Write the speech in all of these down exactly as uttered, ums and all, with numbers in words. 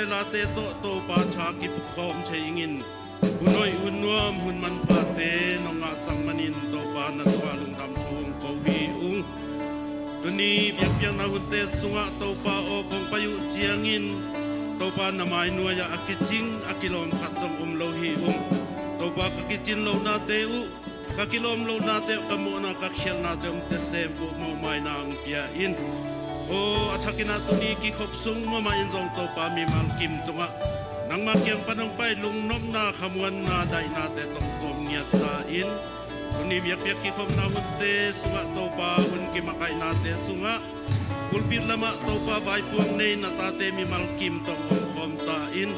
late tawh Topa tha kipukhawm thei ingin, hun hoih, hun nuam, hun manphate nong ngahsak manin Topa na tungah lungdam thu hong ko hi ung. Tuni biakpiakna hunte sungah Topa aw kong pai uh ciangin Topa na mai nuai-ah a kicing a kilawm khat zong om lo hi ung. Topa ka kicin lohnate uh, ka kilawm lohnate uh, ka mawhna ka khialhnate uh, omte sempuh mawhmaina hong pia in. Aw a thakin ah tuni kikhop sung mahmah in zong Topa mimal kim tungah nangma kiang pan hong pai lungnopna khamuanna daihnate tawh kawm ngiat ta in. Tuni biakpiak kikhopna hunte sungah Topa hun kimakainate sungah pulpit lamah Topa vaipuak nei na tate mimal kim tawh omkhawm ta in.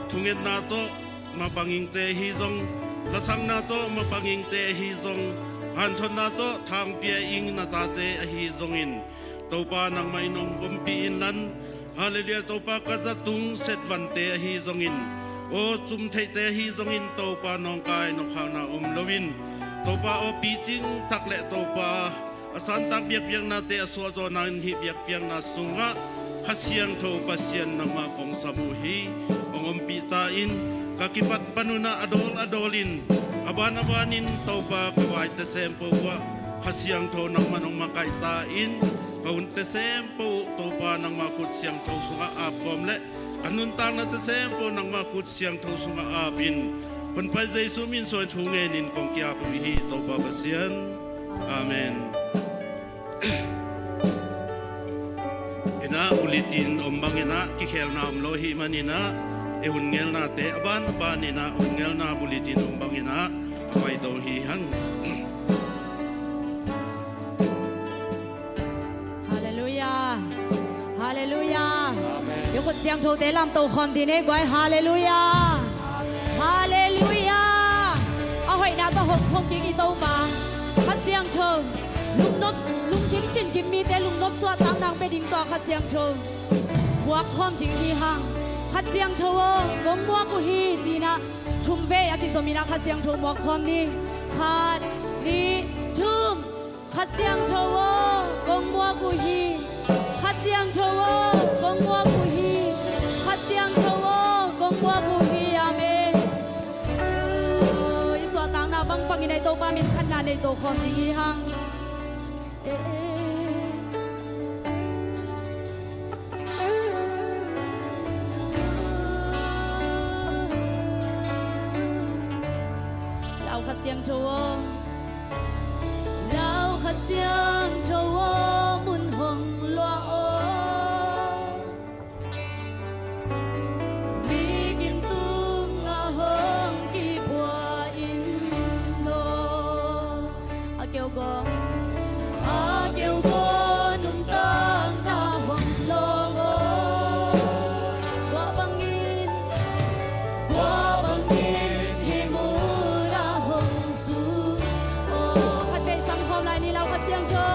Thungetna tawh mapang ingte ahi zong, lasakna tawh mapang ingte ahi zong, hanthotna tawh thangpia ing na tate ahi zongin Topa nangmah in hong ompih inlan. Halleluiah. Topa ka zatung setvante ahi zongin, aw cum theihte ahi zongin Topa nawngkai nopkhakna om loin, Topa aw picing tak le Topa a santak biakpiaknate a suahzawhna in hih biakpiakna sungah Kha Siangtho Pasian nangmah kong sam uh hi. Hong ompih ta in. Ka kipat panunah a dawl a dawlin a ban a banin Topa ka vaite sempuh uh ah Kha Siangtho nangmah hong makaih ta in. Ka hunte sempuh uh Topa nangmah khut siangtho sungah apkhawm le ka nuntakna te sempuh nangmah khut siangtho sungah apin, Honpai Jesu min suang thu ngenin kong ki-ap uh hi Topa Pasian. Amen. Inah bulletin om banginah kikhelna om lo hi maninah, e hun ngelnate a ban a baninah hun ngelna bulletin om banginah a paito hi hang. Halleluiah. Halleluiah. Amen. I khut siangthote lamto khawm dih ni guai. Halleluiah. Halleluiah. A hoihna tawh hong phong kik i Topa Kha Siangtho, lungnop, lungkim sinkim mite lungnop suahtakna hong pia ding tawh Kha Siangtho muak khawm ding hi hang. Kha Siangtho aw kong muak uh hi cinah thum vei a kizominah Kha Siangtho muak khawm ni. Khat, nih, thum. Kha Siangtho aw kong muak uh hi. Kha Siangtho aw kong muak uh hi. Kha Siangtho aw kong muak uh hi. Amen. I suahtakna bangpangin ei Topa min phatna nei to khawm ding hi hang. Lau Kha Siangtho aw. Lau Kha Siangtho aw mun hong luah aw. Mi kim tungah hong kipua in aw. A keu gawng. A keu gawng nuntakna hong lawng aw. Kua bangin, kua bangin hih munah hong zu aw. Khat vei sam khawm lai ni lau Kha Siangtho.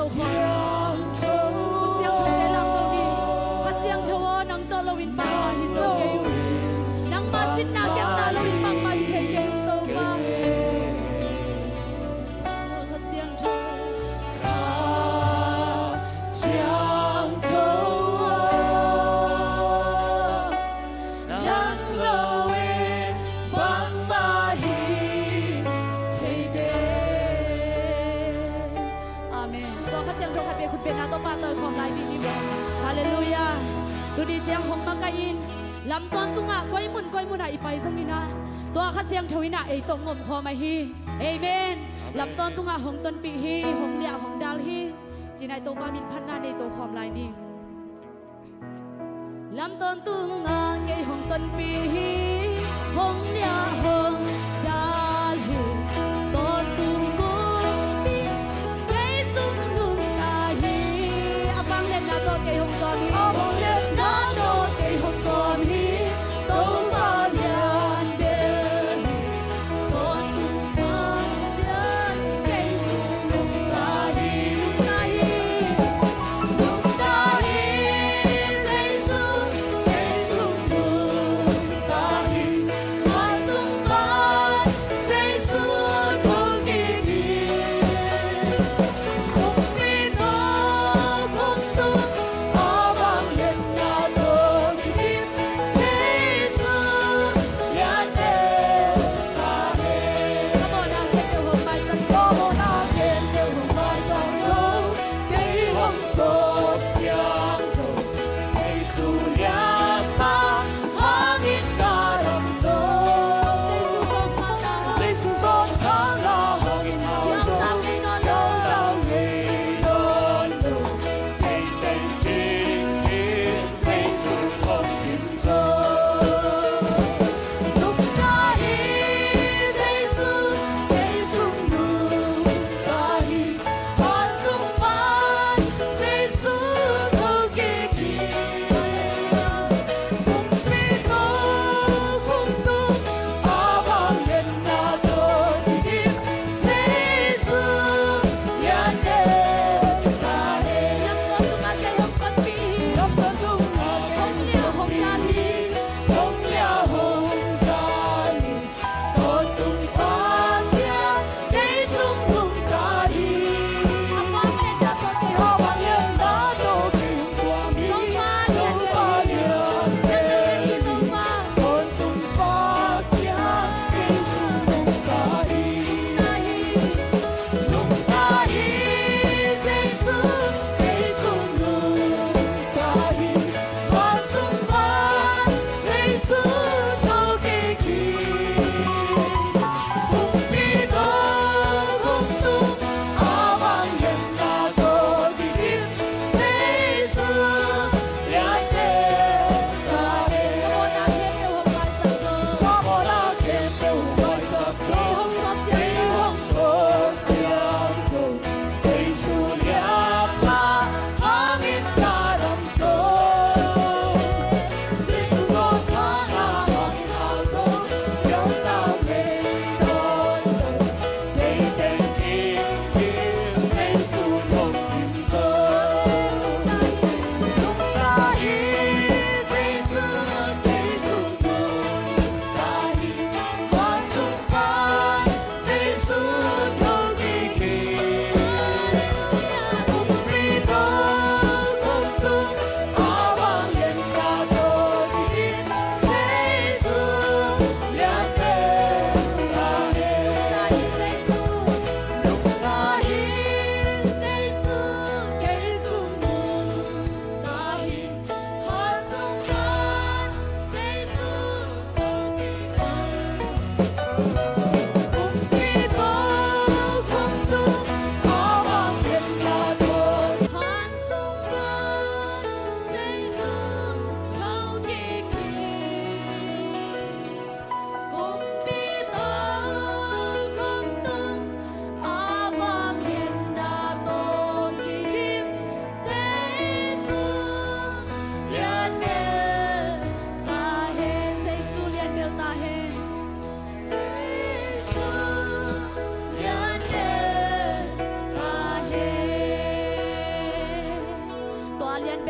Kha Siangtho te lam ko ni. Kha Siangtho aw, nang tawh lo in bangmah hi zo kei uh. Nangmah citna kepna lo in bangmah hi thei kei uh, Topa. Kha Siangtho. Kha Siangtho aw, nang lo in bangmah hi thei kei. Amen. Tua Kha Siangtho khat vei khut bengna tawh pahtawi khawm lai ding hi. Halleluiah. Tuni ciang hong makaih in, lam tawntungah koi mun koi munah i pai zongin ah, tua Kha Siangtho in ah ei tawh ngom khawm ahi hi. Amen. Lam tawntungah hong tonpih hi, hong liah hong dal hi. Ci-in ah Topa min phatna nei to khawm lai ni. Lam tawntungah kei hong tonpih hi, hong liah hong dal hi. Tawntung kumpi kei sung nungta hi. A vangliatna tawh kei hong kawm hi. A vangliatna tawh kei hong kawm hi. Topa lian bel hi.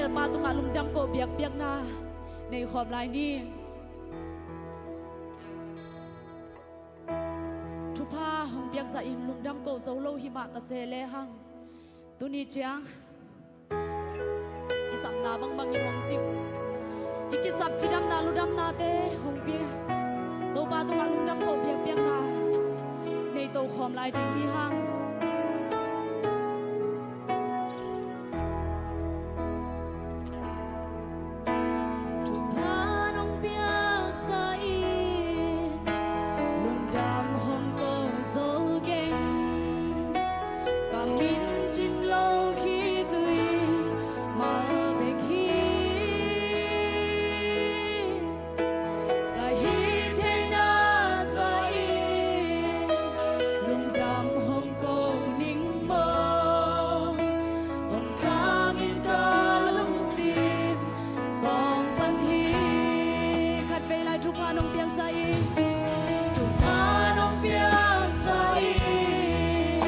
Pa tungah lungdam koh biakpiakna nei khawm lai ni. Thupha hong piakzah in lungdam koh zo lo himah ka se lehang, tuni ciang i sapna bangbangin hong sik, i kisap cidamna ludamnate hong pia Topa tungah lungdam koh biakpiakna nei to khawm lai ding hi hang. Thupha nong piakzah in lungdam hong ko zo keng. Ka min cin lo khitui mal bek hi. Ka hih theihna zah in lungdam hong ko ning maw? Hong sangin ka lungsim tawng pan hi. Khatvei lai thupha nong piakzah in, thupha nong piakzah in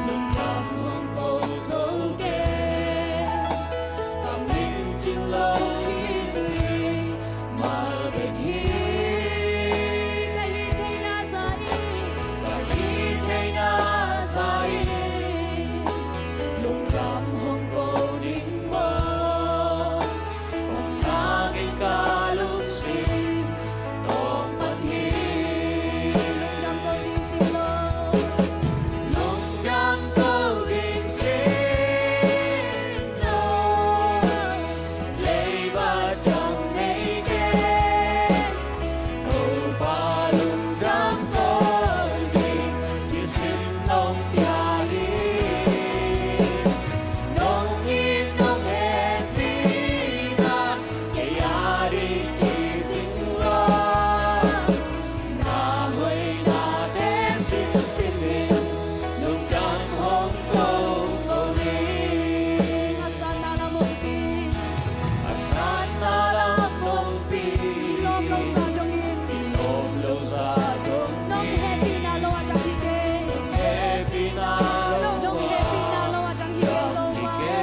lungdam hong ko zo keng. Ka min cin lo khitui mal bek hi. Ka hih theihna zah in, ka hih theihna zah in lungdam hong ko ning maw? Hong sangin ka lungsim tawng pan hi. Lungdam ko ding sim lo. Lungdam ko ding sim lo. Leiba dang nei keng. Topa lungdam ko ding, nisim nong pia hi. Nong it nong hehpihna kei a ding kicing lua. Na hoihnate simsim in lungdam hong ko ko ni. A sanna lam hong pi. A sanna lam hong pi. I lawm lo zah dongin. I lawm lo zah dongin. Nong hehpihna lo a dang hi kei. Hehpihna lo. Nong hehpihna lo a dang hi kei lo. Dang hi kei.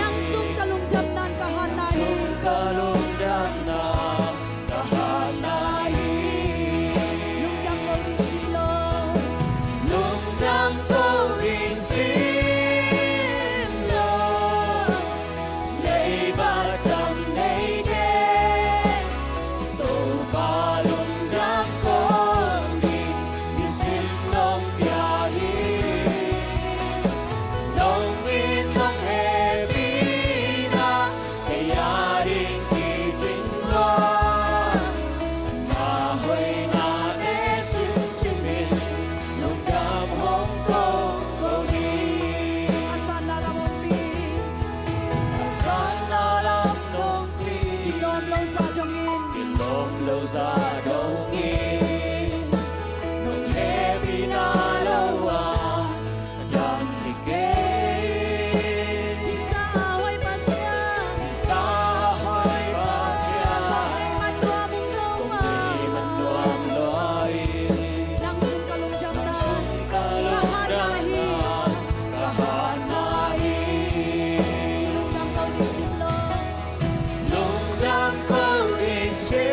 Nang sung ka lungdamna in ka hatna hi. Nang sung ka lungdamna in ka hatna hi. Lungdam ko ding sim lo. Lungdam ko ding sim lo. Leiba dang nei keng. Topa lungdam ko ding, nisim nong pia hi. Nong it nong hehpihna kei a ding kicing lua. Na hoihnate simsim in lungdam hong ko ko ni. A sanna lam hong pi. A sanna lam hong pi. I lawm lo zah dongin. I lawm lo zah dongin. Nong hehpihna lo a dang hi kei. Hisa a hoih Pasian. Hisa a hoih Pasian. Kong nei man nuam lo a. Kong nei man nuam lo a. Nang sung ka lungdamna. Nang sung ka lungdamna. Ka hatna hi. Ka hatna hi. Lungdam ko ding sim lo. Lungdam ko ding sim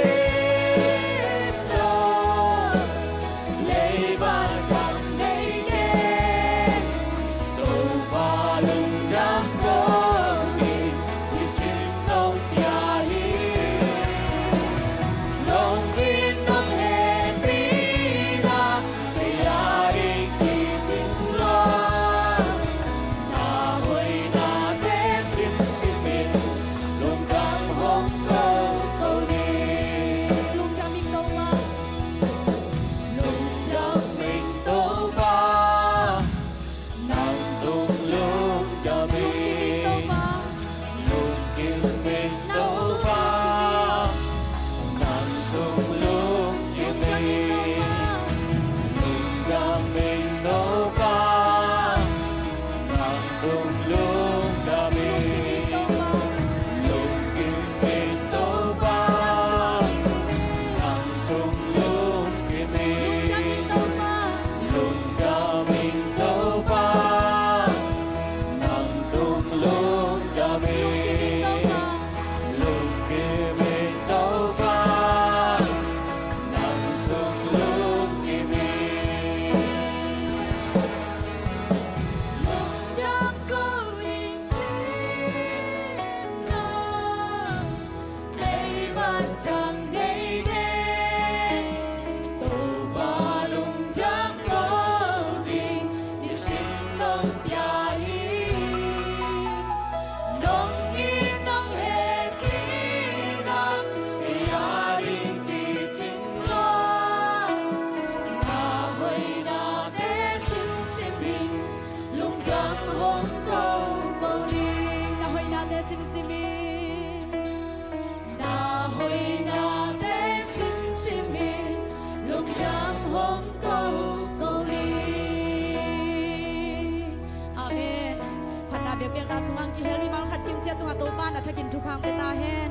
Thupha hong pia ta hen.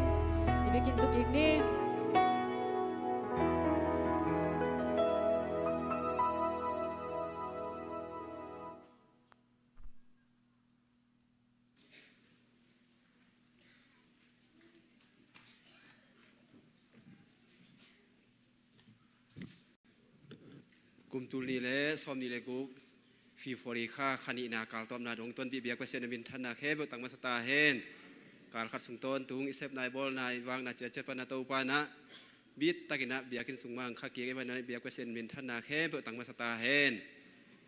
I biakinn tu kik ni. Kum tul nih le sawm nih le guk, February kha, kha nihna kaltawpna dong tuanbih biak Pasian na minthanna khempeuh tang masa ta hen. Kal khat sung tawntung i sepna, i bawlna, i vakna ciatciat pan a Topa na bit takin ah biakinn sung mah hong kha kik i hih manin ah biak Pasian minthanna khempeuh tang masa ta hen.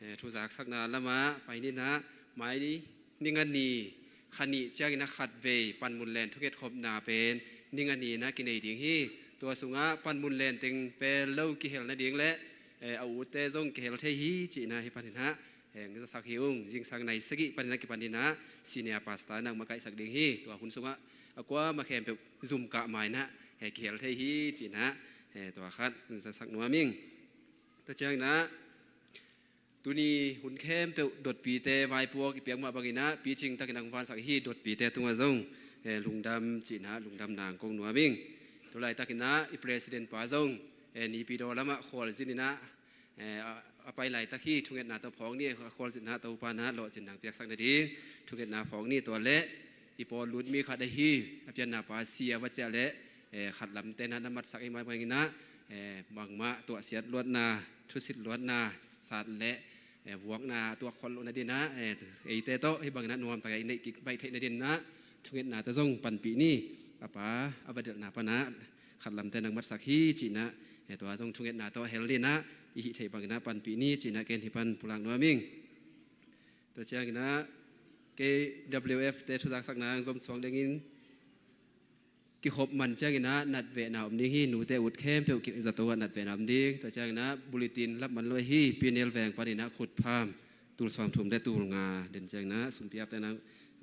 Eh, thu zaksakna lamah pai ni in ah, mai ni, ni nga ni, kha nih ciangin ah khatvei panmun len thungetkhopna pen ni nga ni in ah kinei ding hi. Tua sungah panmun len teng pello kihel nading le, eh, a utte zong kihel thei hi cih in ah hih panin ah, eh, hong zasak hi ung. Zingsang nai sagih panin ah kipan in ah senior pastor in ah hong makaihsak ding hi. Tua hun sungah a kuamah khempeuh zum kah ma in ah, eh, kihel thei hi cih in ah, eh, tua khat hong zasak nuam ing. Tua ciangin ah tuni hun khempeuh dotpite vaipuak i piak mah bangin ah picing takin ah hong vansak hi. Dotpite tungah zong, eh, lungdam cih in ah lungdamna hong ko nuam ing. Tu laitakin ah i president pa zong, eh, Naypyidaw lamah khualzin in ah, eh, a, a pai laitak hi. Thungetna tawh phawk ni. A khualzin in ah Topa in ah lawhcinna hong piaksak nading thungetna phawk ni. Tua leh i pawl lut mi khat ahi a pianna pa si a va ciah leh, eh, khat lamte in ah na matsak i hih mah bangin ah, eh, bangmah tuahsiat luatna, thusit luatna, sat le, eh, vuakna tuak khol loh nading in ah, eh, eite tawh hih bangin ah nuamtak a i neih kik baih theih nading in ah thungetna tawh zong panpih ni. A pa a va delhna pan ah khat lamte in ah hong matsak hi cih in ah, eh, tua zong thungetna tawh hel ni in ah i hih theih bangin ah panpih ni cih in ah ken hih pan pulak nuam ing. Tua ciangin ah K W F te thu zaksakna hong zom suak dingin kikhop man ciangin ah natvehna om ding hi. Nute ut khempeuh ki zato ah natvehna om ding. Tua ciangin ah bulletin lap man lo hi. Pi Nel Veng panin ah khutpham tul sawmthum le tul nga den ciangin ah sumpi apte na,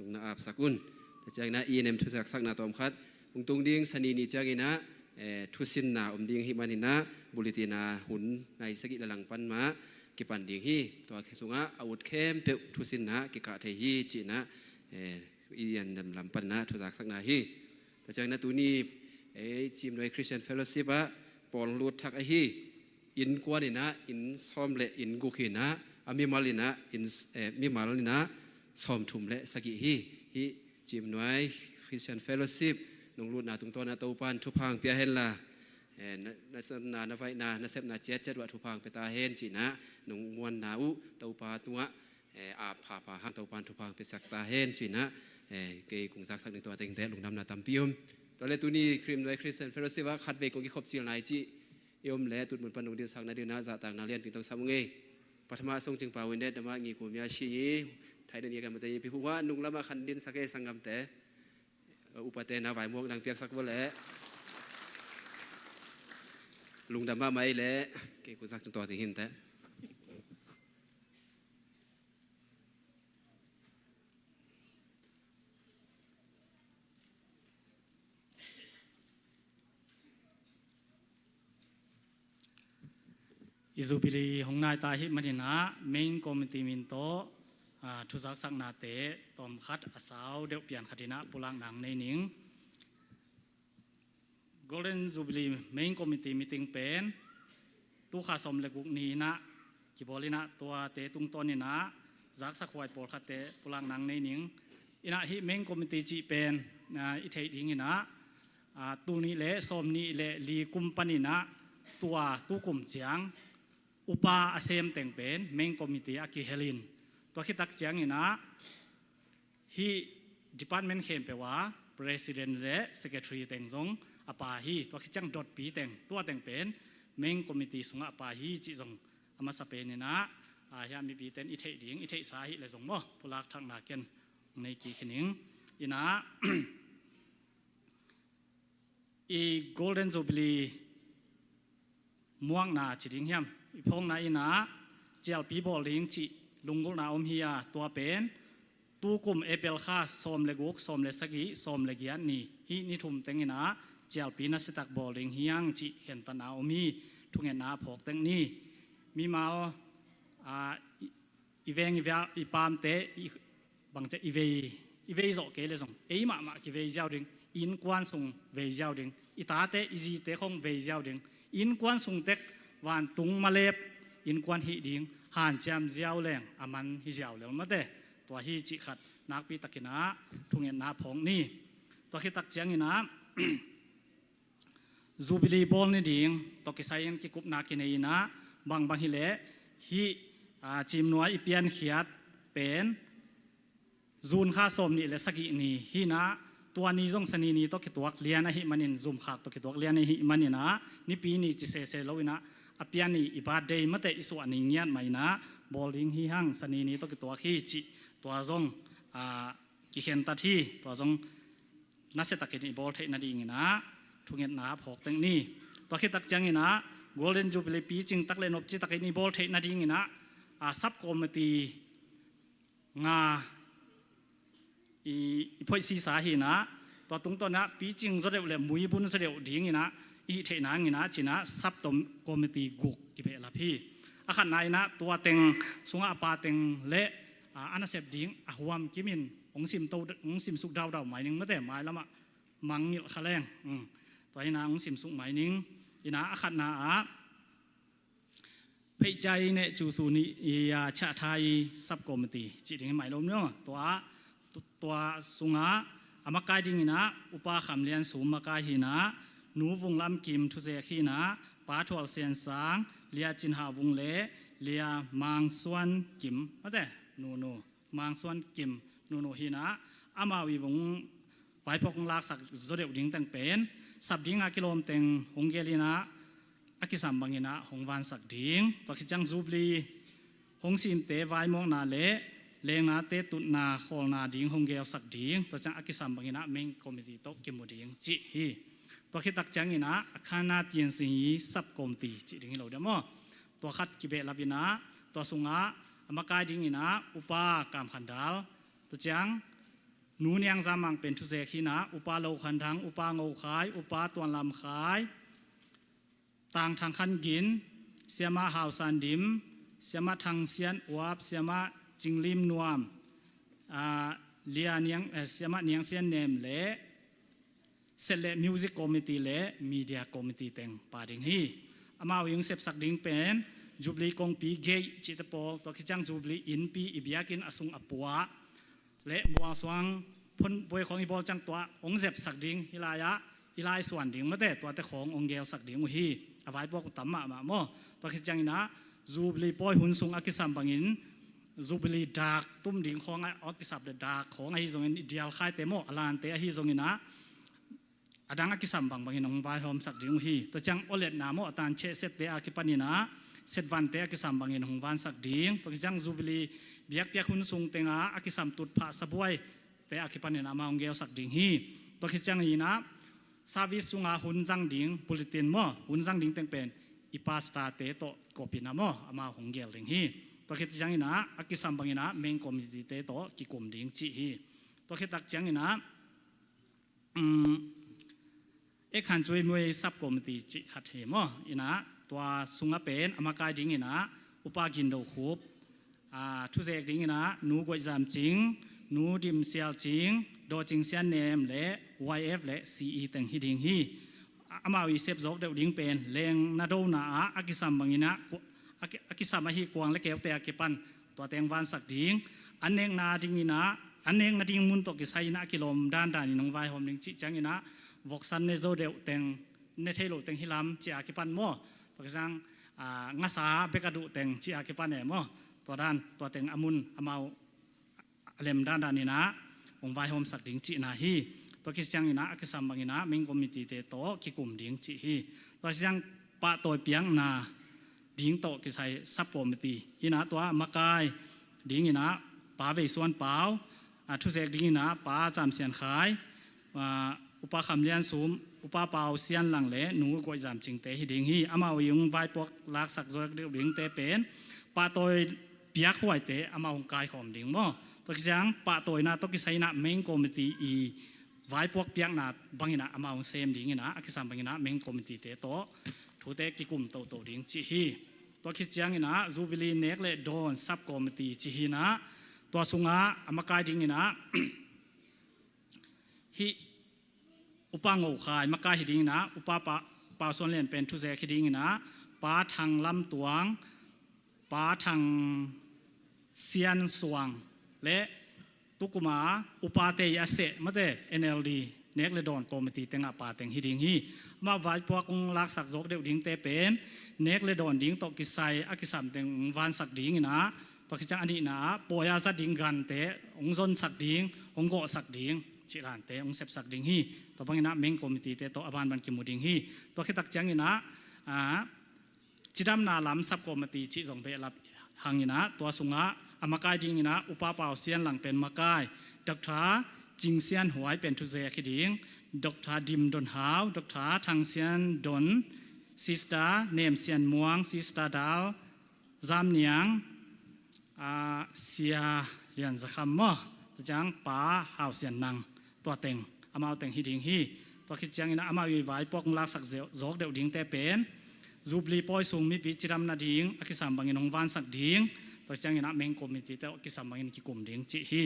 na apsak un. Tua ciangin ah E N M thu zaksakna tawm khat hong tung ding. Sani ni ciangin ah, eh, thusinna om ding hih manin ah bulletin ah hun nai sagih le lang pan mah kipan ding hi. Tua sungah a ut khempeuh thusinna kikah thei hi cih in ah, eh, i an lam pan ah thu zaksakna hi. Tua ciangin ah tuni, eh, Ciimnuai Christian Fellowship ah pawl lut thak ahi innkuan in ah inn sawm le inn guk hi in ah, a mimal in ah inn, eh, mimal in ah sawmthum le sagih hi. Hih Ciimnuai Christian Fellowship nong lutna tungtawn ah Topa in thupha hong pia hen la, eh, na, na, na, na vaihna, na sepna ciatciat uh ah thupha hong pia ta hen cih in ah nong muanna uh Topa tungah, eh, ap phapha hang. Topa in thupha hong piasak ta hen cih in ah, eh, kei kong zaksak ding tua teng teh. Lungdamna tampi om. Tua leh tuni Ciimnuai Christian Fellowship ah khatvei kong kikhop cil nai cih i om leh tutmun pan nong dinsak nading in ah zahtakna lianpi tawh sam ung ei. Pathama Songcing Pau in deh damah ngikum ya shi i thai den ya kan mate i pi huwa nung lamah khan dinsak ei sanggamte. Upate na vaimuak nang piaksak bo leh lungdam mahmah ei leh kei kong zak tung tua ding hi in teh. I Jubilee hong nai ta ahih manin ah main committee min tawh, ah, thuzaksaknate tawmkhat a sau deuh pian khat in ah pulakna hong nei ning. Golden Jubilee Main Committee meeting pen tu kha sawm le guk ni in ah kibawl in ah tuate tungtawn in ah zaksak huai pawlkhatte pulakna hong nei ning. In ah hih Main Committee cih pen, ah, i theih ding in ah, ah, tul nih le sawm nih le li kum pan in ah tua tu kum ciang upa a sem teng pen Main Committee a kihel in, tua khit tak ciangin ah hih department khempeuh a president le secretary teng zong a pa hi. Tua khit ciang dotpi teng, tua teng pen Main Committee sungah a pa hi cih zong a masa pen in ah, ah, hiah mipite in i theih ding, i theihsa ahih leh zong maw, pulak thakna ken nei kik hi ning. In ah i Golden Jubilee muakna ci ding hiam, i phawkna in ah cialpi bawl ding cih lunggulhna om hi a, tua pen tu kum April kha sawm le guk, sawm le sagih, sawm le giat ni, hih ni thum teng in ah cialpi nasiatak bawl ding hi hang cih khentatna om hi. Thungetna a phawk tek ni. Mimal, ah, i, i veng i via, i pamte, i, bangci a i vei, i vei zawh kei leh zong ei mahmah kivei ziau ding, innkuan sung vei ziau ding, i tate i zite khong vei ziau ding, innkuan sung tek vantung malep innkuan hih ding hanciam ziau leng a man hi ziau lel mate. Tua hi cih khat nakpi takin ah thungetna phawk ni. Tua khit tak ciangin ah Jubilee bawl ni ding tawh kisai in kikupna kinei in ah, bangbang hileh hih, aa, Cimnuai i piankhiat pen June kha sawm nih le sagih ni hi in ah, tua ni zong Sani ni tawh kituak lian ahih manin, zumkhak tawh kituak lian ahih manin ah, Nipi ni ci sese lo in ah, a pian ni i birthday mate i suah ni ngiat mah in ah bawl ding hi hang, Sani ni tawh kituak hi cih tua zong, aa, kikhentat hi. Tua zong nasia takin i bawl theih nadingin ah thungetna phawk teng ni. Tua khit tak ciangin ah Golden Jubilee picing tak le nopci takin i bawl theih nadingin ah, a, sub committee nga i, i phoih sisa hi in ah, tua tungtawn ah picing zaw deuh le muibun zaw deuh dingin ah i hih theih nadingin ah ci in ah sub committee guk kibehlap hi. A khatna in ah tua teng sungah a pa teng le, a, a nasep ding a huam kimin hong simto, hong simsuk daudau mai ning mate, mailamah mangngilh kha leng. Um. Tua hi in ah hong simsuk mai ning. In ah a khatna ah Pheica i neh cusu ni i, a, ciah tha i sub committee cih ding hi mai lo maw. Tua, tu-, tua sungah a makai dingin ah Upa Kham Lian Sum makai hi in ah, Nu Vung Lam Kim thuzek hi in ah, Pa Thual Sian Sang, Lia Cin Hau Vung le Lia Mang Suan Kim mate, nunu Mang Suan Kim nunu hi in ah, amau i vung vaipuak hong laksak zaw deuh ding teng pen sap ding a kilawm teng hong gel in ah, a kisam bangin ah hong vansak ding. Tua khit ciang Jubilee hong simte vaimawkna le lengnate tutna khawlna ding hong gelsak ding. Tua ciang a kisam bangin ah main committee tawh kimu ding cih hi. Tua khit tak ciangin ah a khana pian sing hi sub committee cih ding hi lo dia maw. Tua khat kibehlap in ah, tua sungah a makai dingin ah Upa Kam Khan Dal, tua ciang Nu Niang Za Mang pen thuzek hi in ah, Upa Lo Khan Thang, Upa Ngo Khai, Upa Tuan Lam Khai, Tang Thang Khan Gin, Siamah Hau San Dim, Siamah Thang Sian Uap, Siamah Cing Lim Nuam, aa, Lia Niang, eh, Siamah Niang Sian Nem le Set le Music Committee le Media Committee teng pha ding hi. Amau i hong sepsak ding pen Jubilee kongpi gate cihte pawl, tua khit ciang Jubilee innpi i biakinn a sung a pua le mualsuang phun buai khawng i bawl ciang tua hong zepsak ding, hih lai-ah i laisuan ding mate, tuate khawng hong gelsak ding uh hi. A vaipuak uh tam mahmah maw. Tua khit ciangin ah Jubilee pawi hun sung a kisam bangin Jubilee dak tum ding khawng a, a kisap le dak khawng ahi zongin, i dial khaite maw, a lante ahi zongin ah, a dang a kisam bangbangin hong vaihawmsak ding uh hi. Tua ciang awletna maw, a tan cheh sette a kipanin ah, set vante a kisam bangin hong vansak ding. Tua khit ciang Jubilee biakpiak hun sung tengah a kisam tutphah sabuaite a kipanin ah amau hong gelsak ding hi. Tua khit ciangin ah service sungah hun zang ding bulletin maw, hun zang ding teng pen i pastorte tawh kop in ah maw, amau hong gel ding hi. Tua khit ciangin ah a kisam bangin ah main committeete tawh kikum ding cih hi. Tua khit tak ciangin ah, um, Ek Khan Cui Muai sub committee cih khat hi maw. In ah tua sungah pen a makai dingin ah Upa Gin Do Khup, aa, thuzek dingin ah Nu Guai Zam Cing, Nu Dim Sial Cing, Do Cing Sian Nem le Y F le C E teng hi ding hi. A-, amau i sep zawk deuh ding pen lengna dona ah a kisam bangin ah ku-, a ki-, a kisam ahi kuang le keute a kipan tua teng vansak ding. An nekna dingin ah, an nekna ding mun tawh kisai in ah a kilawm dandan in hong vaihawm ding cih ciangin ah voksan ne zo deuh teng, ne thei lo teng hi lam cih a kipan maw. Tua kisang, aa, ngasa bek a duh teng cih a kipan e maw. Tua dan, tua teng a mun amau a lem dandan in ah hong vaihawmsak ding cihna hi. Tua khit ciangin ah a kisam bangin ah main committeete tawh kikum ding cih hi. Tua khit ciang pahtawi piakna ding tawh kisai sub committee hi in ah, tua makai dingin ah Pa Vei Suan Pau, a thuzek dingin ah Pa Zam Sian Khai, aa, Upa Kham Lian Sum, Upa Pau Sian Lang le Nu Guai Zam Cingte hi ding hi. Amau i hong vaipuak laksak zawk deuh dingte pen pahtawi piakhuaite amau hong kaikhawm ding maw. Tua khit ciang pahtawina tawh kisai in ah main committee i vaipuak piakna bangin ah amau hong sem dingin ah a kisam bangin ah main committeete tawh thute kikum toto ding cih hi. Tua khit ciangin ah Jubilee nek le dawn sub committee cih hi in ah, tua sungah a makai dingin ah hih Upa Ngo Khai makai hi ding in ah, Upa Pa, Pau Suan Lian pen thuzek hi ding in ah, Pa Thang Lam Tuang, Pa Thang Sian Suang le tukuma upate i a seh mate N L D nek le dawn committee tengah pa teng hi ding hi. Amah vaipuak hong laksak zawk deuh dingte pen nek le dawn ding tawh kisai a kisam teng hong vansak ding in ah, tua khit ciang a nihna ah pawi-a zat ding gante hong zonsak ding, hong gawhsak ding, cih lante hong sepsak ding hi. Tua bang in ah main committee te tawh a banban kimu ding hi. Tua khit tak ciang in ah, ah, cidamna lam sub committee cih zong behlap hang in ah, tua sungah a makai ding in ah Upa Pau Sian Lang pen makai, Doctor Cing Sian Huai pen thuzek hi ding, Doctor Dim Don Hau, Doctor Thang Sian Don, Sister Nem Sian Muang, Sister Dal Zam Niang, ah, Sia Lian Za Kham maw, tua ciang Pa Hau Sian Nang, tua teng, amau teng hi ding hi. Tua khit ciang in ah amau i vaipuak hong laksak zeu-, zawk deuh dingte pen Jubilee pawi sung mipi cidam nading a kisam bangin hong vansak ding, tua ciang in ah main committee te a kisam bangin kikum ding cih hi.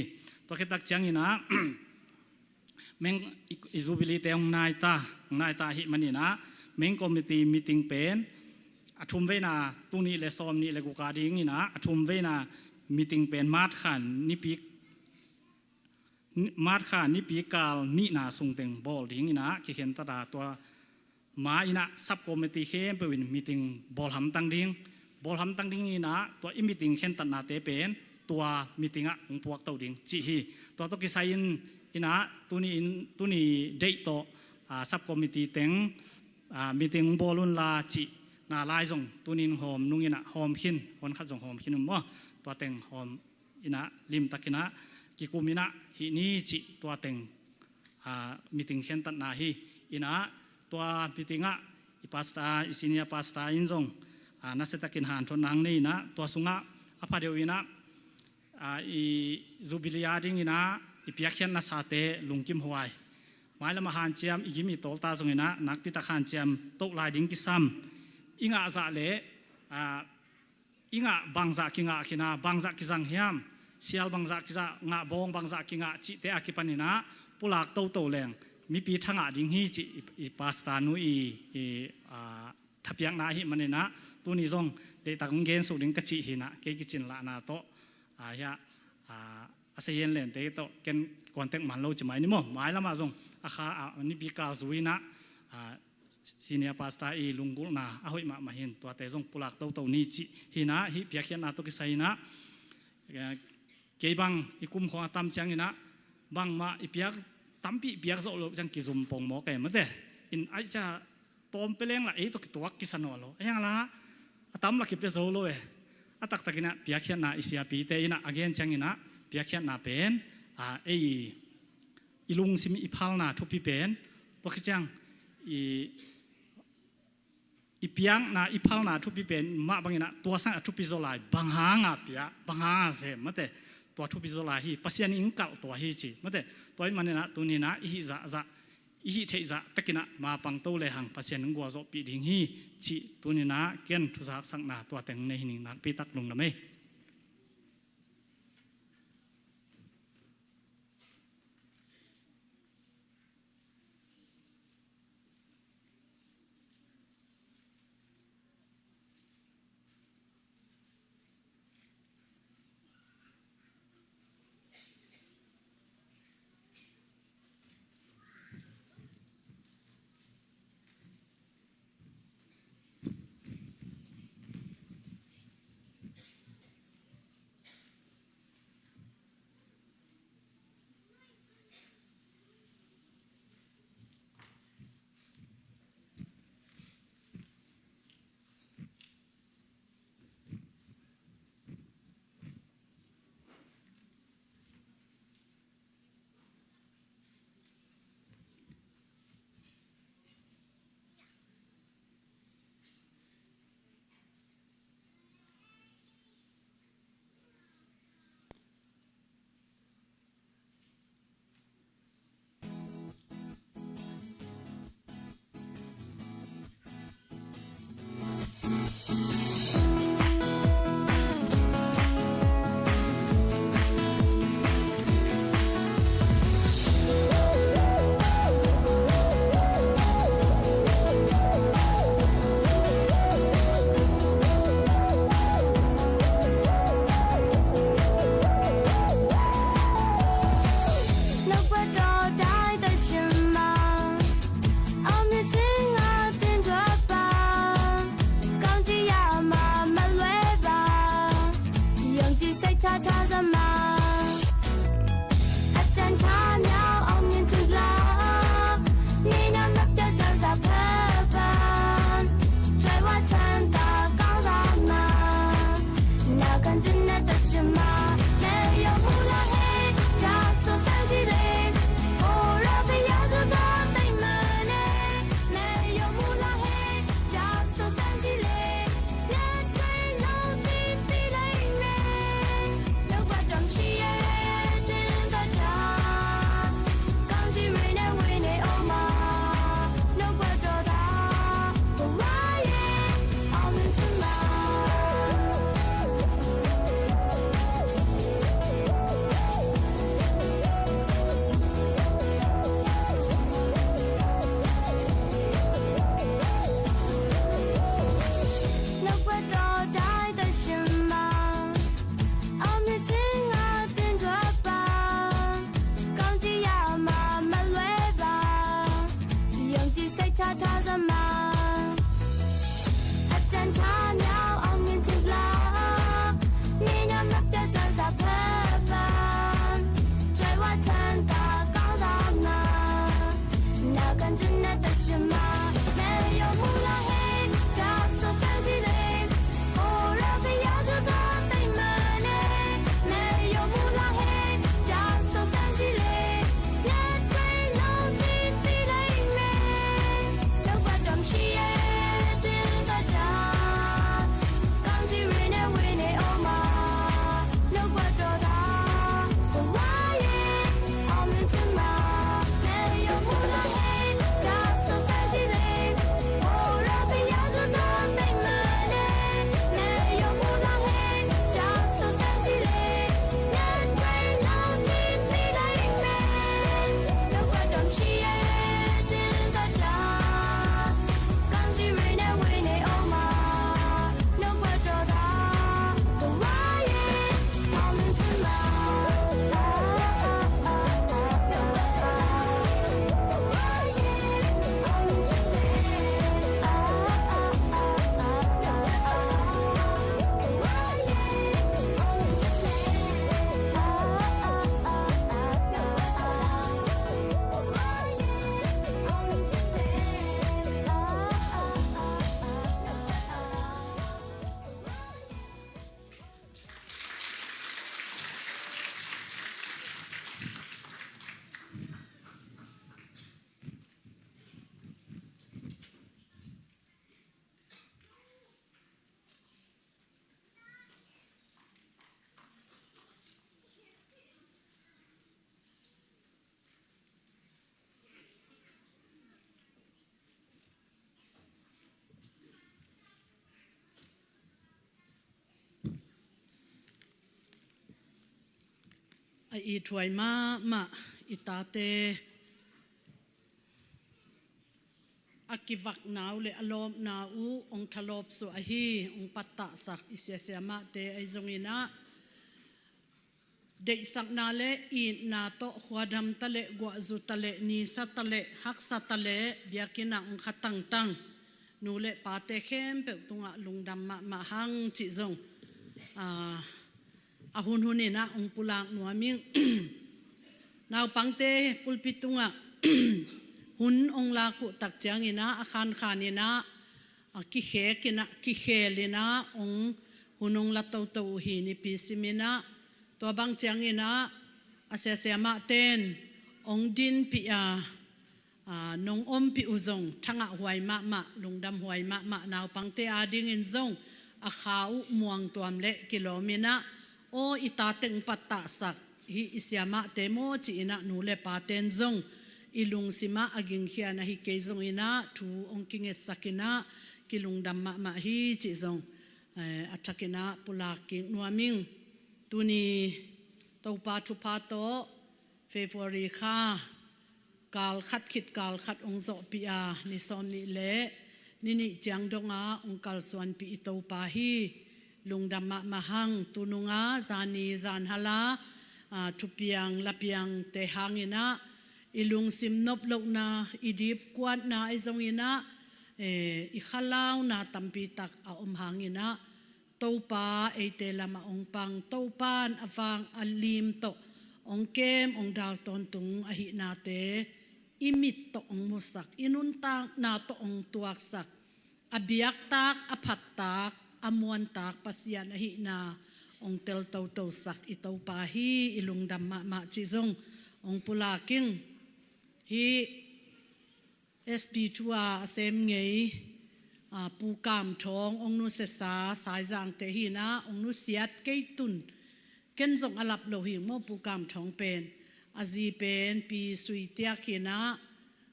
Tua khit tak ciang in ah main, i, i Jubilee te hong nai ta, hong nai ta ahih man in ah main committee meeting pen a thum veina, tul nih le sawm nih le guk a ding in ah a thum veina meeting pen March kha nipi, March kha nipi kal nihna sung teng bawl ding in ah kikhen ta ta. Tua ma in ah sub committee khempeuh in meeting bawl hamtang ding, bawl hamtang ding in ah tua i meeting khentatnate pen tua meeting ah hong puakto ding cih hi. Tua tawh kisai in, in ah tuni in, tuni deih tawh, ah, sub committee teng, ah, meeting hong bawl un la cihna lai zong tuni in hawm nung in ah hawm khin, hon khat zong hawm khin un maw, tua teng hawm in ah limtak in ah kikum in ah hih ni cih tua teng, ah, meeting khentatna hi. In ah tua meeting ah i pastor, i senior pastor in zong, ah, nasia takin hanthotna hong nei in ah tua sungah a pha deuh in ah, ah, i Jubilee a ding in ah i piakkhiatna sate lungkim huai, mailam ah hanciam i gim i tawlta zong in ah nakpi tak hanciam toh lai ding kisam. I ngah zah le, ah, i ngah bangzah kingah khin a, bangzah kizang hiam, sial bangzah kizang, ngah bawng bangzah kingah cihte a kipan in ah pulak toto leng mipi thangah ding hi cih i, i pastor nu i, i, ah, thapiakna ahih man in ah tuni zong deihtak hong gensuk ding ka cih hi in ah, kei kicin lahna tawh, ah, hiah, ah, a Sia Hian Liante tawh ken contact man lo ci mai ni maw. Mailam ah zong a kha, ah, nipi kal zui in ah, ah, senior pastor i lunggulhna a hoih mahmah hi in tuate zong pulak toto ni cih hi in ah, hih piakkhiatna tawh kisai in ah, eh, kei bang i kumkhawng a tam ciang in ah bangmah i piak, tampi i piak zawh loh ciang kizum pong mawk e mate. In aih ciang tawm pia leng lah ei tawh kituak kisa nawn lo. Ahi hang lah a tam lah kipia zo lo e. A taktak in ah piakkhiatna i siapite in ah a gen ciang in ah piakkhiatna pen, ah, ei i lungsim i phalna thupi pen, tua khit ciang i, i piakna i phalna thupi pen mah bang in ah tua sang a thupi zaw lai, bang hanga pia, bang hanga sem mate, tua thupi zaw lai hi, Pasian in kalh tua hi ci mate. Tua ahih man in ah tuni in ah i hih zahzah, i hih theih zah tak in ah mapang to lehang Pasian in gualzawhpih ding hi cih tuni in ah ken thuzaksakna tua teng nei hi ning, nakpi tak lungdam ei. A ithuai mahmah i tate a kivakna uh le a lawpna uh hong thalawp suah ahi, hong pattahsak i siasiamahte ahi zongin ah, deihsakna le itna tawh khuadam ta le, guahzu ta le, nisa ta le, haksa ta le, biakinn ah hong kha tangtang nu le pate khempeuh tungah lungdam mahmah hang cih zong, aa, a hunhun in ah hong pulak nuam ing. Naupangte pulpit tungah hun hong lak uh tak ciangin ah, a khankhan in ah, a kikhek in ah, kikhel in ah hong, hun hong la toto uh hi. Nipi sim in ah, tua bang ciangin ah a siasiamahte in hong dinpih a, aa, nong ompih uh zong thangahhuai mahmah, lungdamhuai mahmah. Naupangte adingin zong a kha uh muangtuam le kilawm in ah, aw, i tate hong pattahsak hih i siamahte maw ci-in ah nu le pate'n zong i lungsim ah a gingkhia in ah, ahi kei zongin ah thu hong kingetsak in ah kilungdam mahmah hi cih zong, eh, a thakin ah pulak kik nuam ing. Tuni Topa thupha tawh February kha kal khat khit kal khat hong zawhpih a, ni sawm nih le ni nih ciang dongah hong kalsuanpih i Topa hi. Lungdam mahmah hang. Tunung ah zani zanhal a, aa, thupiang lapiangte hangin ah i lungsim noplohna, i dipkuatna ahi zongin ah, eh, i khalauna tampi tak a om hangin ah, Topa eite lamah hong pang, Topa'n a vang a lim tawh hong kem, hong dal tawntung ahihnate i mit tawh hong musak, i nuntakna tawh hong tuaksak, a biaktak, a phattak, a muantak Pasian ahihna hong tel totosak i Topa hi. I lungdam mahmah cih zong hong pulak ing. Hih S B two a a sem ngei, aa, Pu Kam Thawng hong nusiasa Saizangte hi in ah, hong nusiat kei tun. Ken zong a lap lo hi maw, Pu Kam Thawng pen. A zi pen Pi Sui Tiak hi in ah,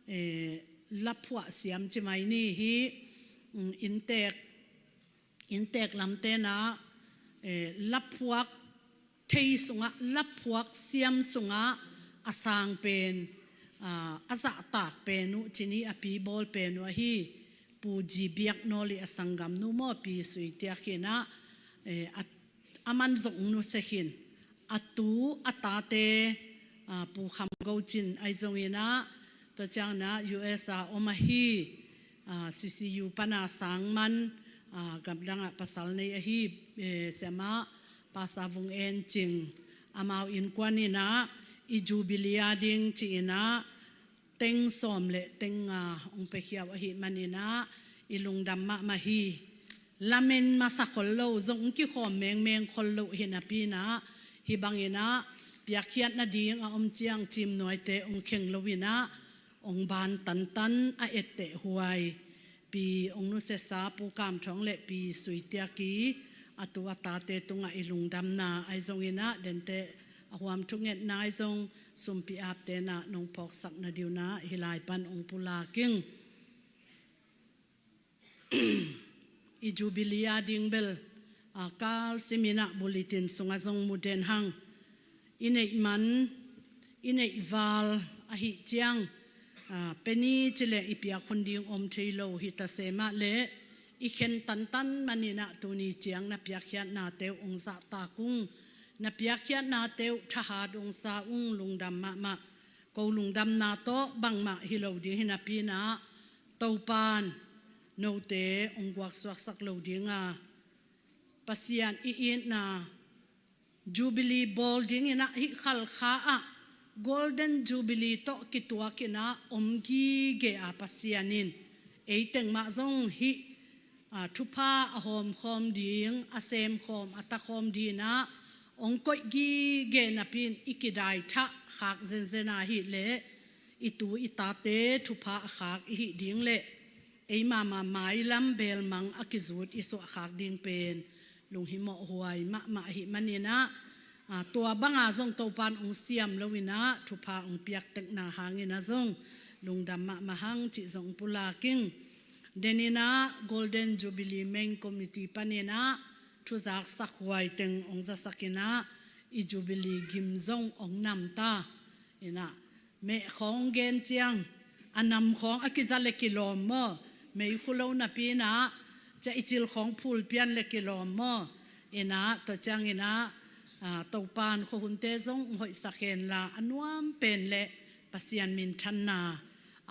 eh, laphuah siam ci mai ni hi, mm, inntek inntek lamte in ah, eh, laphuak thei sungah, laphuak siam sungah a sang pen, ah, a zahtak pen uh ci ni, a pi bawl pen uh ahi Pu G Biak Nawl i a sanggamnu maw, Pi Sui Tiak hi in ah, eh, a, aman zong nusia khin. A tu a tate, aa, Pu Kham Go Cin ahi zongin ah, tua ciangin ah U S a om ahi, aa, C C U pan a sang man, aa, gamdang ah pasal nei ahi, eh, siamah Pastor Vung En Cing, amau innkuan in ah i Jubilee a ding ci-in ah, teng sawm le teng nga hong piakhia uh ahih manin ah i lungdam mahmah hi. Lamen masa khol lo, zong hong kikhawm mengmeng khol lo hi napi-in ah, hih bangin ah piakkhiat nading a om ciang ciimnuaite hong kheng lo-in ah, hong ban tantan a etteh huai Pi hong nusiasa Pu Kam Thawng le Pi Sui Tiaki, a tu a tate tungah i lungdamna ahi zongin ah, dente a huam thungetna ahi zong, sumpi apte in ah nong phawksak nading un ah hih lai pan hong pulak ing. I Jubilee ading bel, a, kalsimin ah bulletin sungah zong mu den hang. I neih man, i neih val ahih ciang, a, pen i ci leng i piak hun ding om thei lo hi ta se mah leh, i khen tantan manin ah tuni ciang na piakkhiatnate uh hong zahtak ung, na piakkhiatnate uh thahat hong sa ung, lungdam mahmah. Ko lungdamna tawh bangmah hi lo ding hi napi-in ah, Topa'n note hong guaksuaksak lo ding a, Pasian i itna Jubilee bawl dingin ah hih Khalkha ah Golden Jubilee tawh kituakin ah om gige a, Pasian in ei teng mah zong hih, a, thupha a hawmkhawm ding, a semkhawm, a takhawm dingin ah hong koih gige napi-in i kidaithah khak zenzen ahih leh, i tu i tate thupha a khak i hih ding le ei mahmah mailam belmang a kizut i suah khak ding pen lunghimawh huai mahmah ahih manin ah, a, tua banga zong Topa'n hong siam lo-in ah thupha hong piak tekna hangin ah zong lungdam mahmah hang cih zong pulak ing. Denin ah Golden Jubilee Main Committee panin ah thuzak sakhuai teng hong zasakin ah, i Jubilee gim zong hong nam ta. In ah, meh khawng gen ciang, a nam khawng a kiza le kilawm maw, meikhu lo napi-in ah, cia i cil khawng phul pian le kilawm maw. In ah, tua ciangin ah, a, Topa'n khuahunte zong hong hoihsak hen la, a nuam pen le Pasian minthanna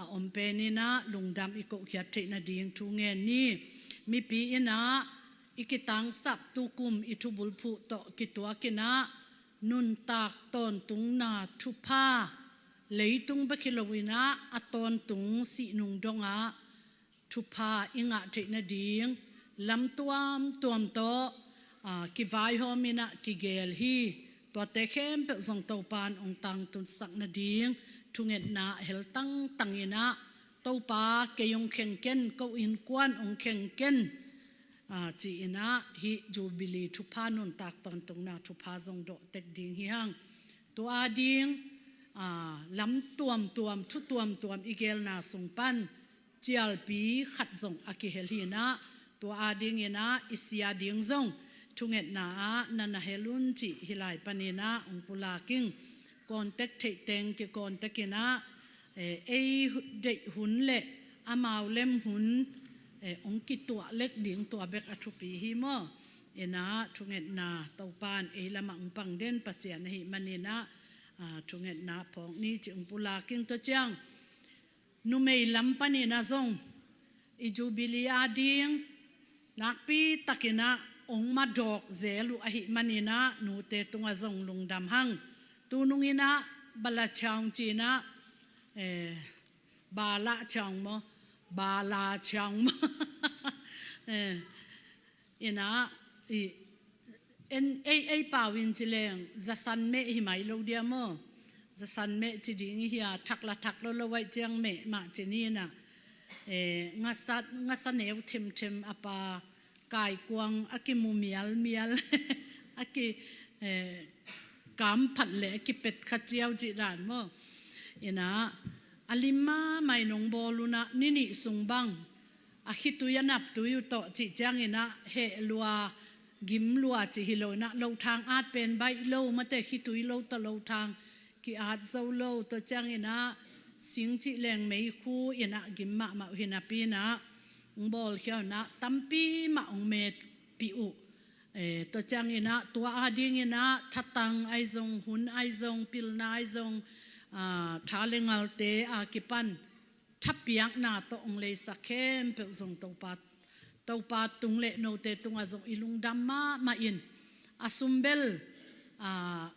a om penin ah lungdam i kohkhiat theih nading thu ngen ni. Mipi in ah i kitangsap tukum i thubulphuh tawh kituakin ah, nuntak tawntungna thupha, leitung bek hi lo-in ah a tawntung sihnung dongah thupha i ngah theih nading lam tuamtuam tawh, a, kivaihawmin ah kigeel hi. Tuate khempeuh zong Topa'n hong tangtunsak nading thungetna hel tangtangin ah, Topa kei hong kheng ken, ko innkuan hong kheng ken, a, ci-in ah hih Jubilee thupha, nuntak tawntungna thupha zong dawh tek ding hi hang. Tua ading, a, lam tuamtuam, thu tuamtuam i geelna sung pan cialpi khat zong a kihel hi-in ah, tua adingin ah i sia ding zong thungetna ah na na hel un cih hih lai panin ah hong pulak ing. Contact theih teng ki-contact in ah, eh, ei deih hun le amau lem hun, eh, hong kituah lek ding, tua bek a thupi hi maw. In ah thungetna Topa'n ei lamah hong pang den Pasian ahih manin ah, a, thungetna phawk ni cih hong pulak ing. Tua ciang numei lam panin ah zong i Jubilee ading nakpi takin ah hong madawk zel uh ahih manin ah, nute tungah zong lungdam hang. Tunung in ah Bala Chiang ci-in ah, eh, Bala Chiang maw, Bala Chiang maw, eh, in ah, i, en, ei, ei pau in ci leng, zasan meh hi mai lo dia maw. Zasan meh ci ding hi a, thak la thak lo lo ahih ciang meh mah ci ni in ah. Eh, ngasa, ngasa neu themthem a pa, kaikuang a kimu mialmial, a ki, eh, kamphat le a kipet kha ciau cih dan maw. In ah, a lim mahmah in hong bawl un ah, ni nih sung bang a khitui a naptui uh tawh cih ciangin ah, heh lua, gim lua cih hi lo-in ah, lothang at pen baih lo, mate khitui lo tawh lothang ki-at zo lo, tua ciangin ah sing cih leng meikhu in ah gim mahmah uh hi napi-in ah, hong bawlkhia un ah tampi mah hong metpih uh. Eh, tua ciangin ah tua adingin ah thatang ahi zong, hun ahi zong, pilna ahi zong, ah, tha le ngalte a kipan thapiakna tawh hong leisak khempeuh zong Topa, Topa tung le note tungah zong i lungdam mahmah in, a sum bel, a,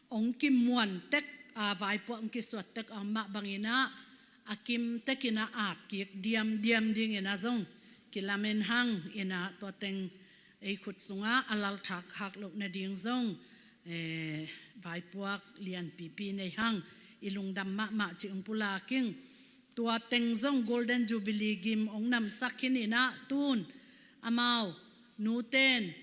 hong kimuan tek, a, vaipuak hong kisuat tek a om mah bangin ah, a kim tekin a ap kik diamdiam dingin a zong kilamen hang in a, tua teng ei khut sungah a lalthak khak loh nading zong, eh, vaipuak lianpipi nei hang, i lungdam mahmah ci ung pulak ing. Tua teng zong Golden Jubilee gim ong namsak khin in a, tun amau nuten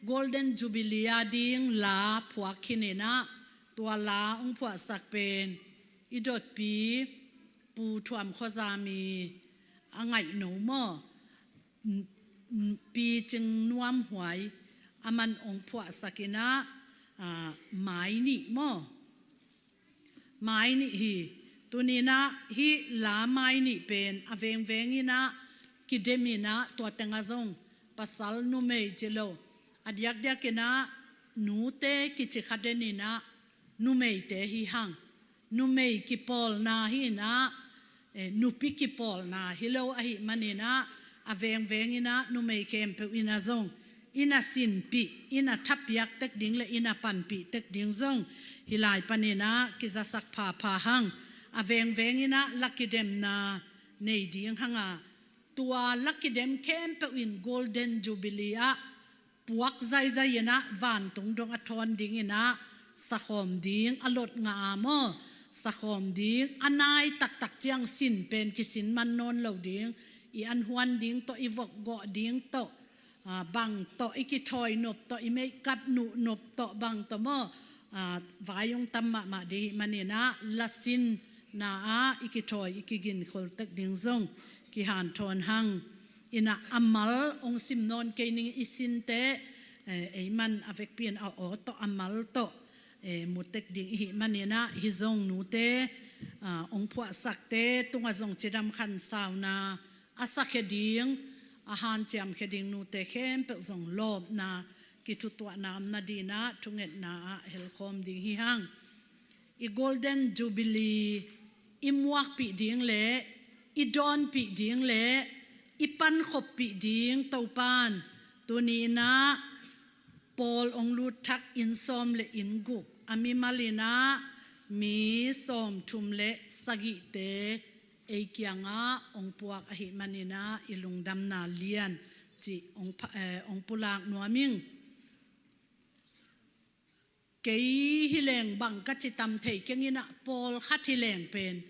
Golden Jubilee a ding la phuak khin in a, tua la ong phuahsak pen i dotpi Pu Thuam Khuazami a ngaihno maw, Pi Cing Nuam Huai, aman ong phuahsak in a, ah, mai nih maw? Mai nih hi. Tuni in a hih la mai nih pen a vengveng in a kidem in a, tua teng a zong pasal numei ci lo, a diakdiak in a nute kici kha den in a, numeite hi hang. Numei kipawlna hi in a, eh, nupi kipawlna hi lo ahih manin a, a vengveng in a numei khempeuh in a zong i na sinpih, i na thapiak tek ding le i na panpih tek ding zong hih lai panin a kizasak phapha hang. A vengveng in a la kidemna nei ding hang a, tua la kidem khempeuh in Golden Jubilee ah puak zaizai in a, vantung dong a thawn ding in a, sakhawm ding, a lot ngah a maw, sakhawm ding, a nai taktak ciang sin pen kisin man nawn lo ding, i an huan ding tawh, i vok gawh ding tawh, ah, bang tawh, i kithawi nop tawh, i meikap nuh nop tawh, bang tawh maw, ah, vai ong tam mahmah ding ahih manin a, la sinna ah i kithawi, i kiginkhol tek ding zong kihanthawn hang. In a, a mal ong sim nawn kei ning, i sinte, eh, ei man a vekpi in a aw tawh, a mal tawh, eh, mu tek ding i hih manin a, hih zong nute, ah, ong phuahsakte tungah zong cidam khansauna a sakhia ding, a hanciamkhia ding nute khempeuh zong lawpna, kithutuahna om nading in a, thungetna ah helkhawm ding hi hang. I Golden Jubilee i muakpih ding le i dawnpih ding le i pankhoppih ding Topan, tuni in a pawl ong lut thak inn sawm le inn guk a mimal in a mi sawmthum le sagihte ei kiangah ong puak ahih manin a, i lungdamna lian cih ong pha-, eh, ong pulak nuam ing. Kei hi leng bang ka ci tam thei keng in a, pawlkhat hi leng pen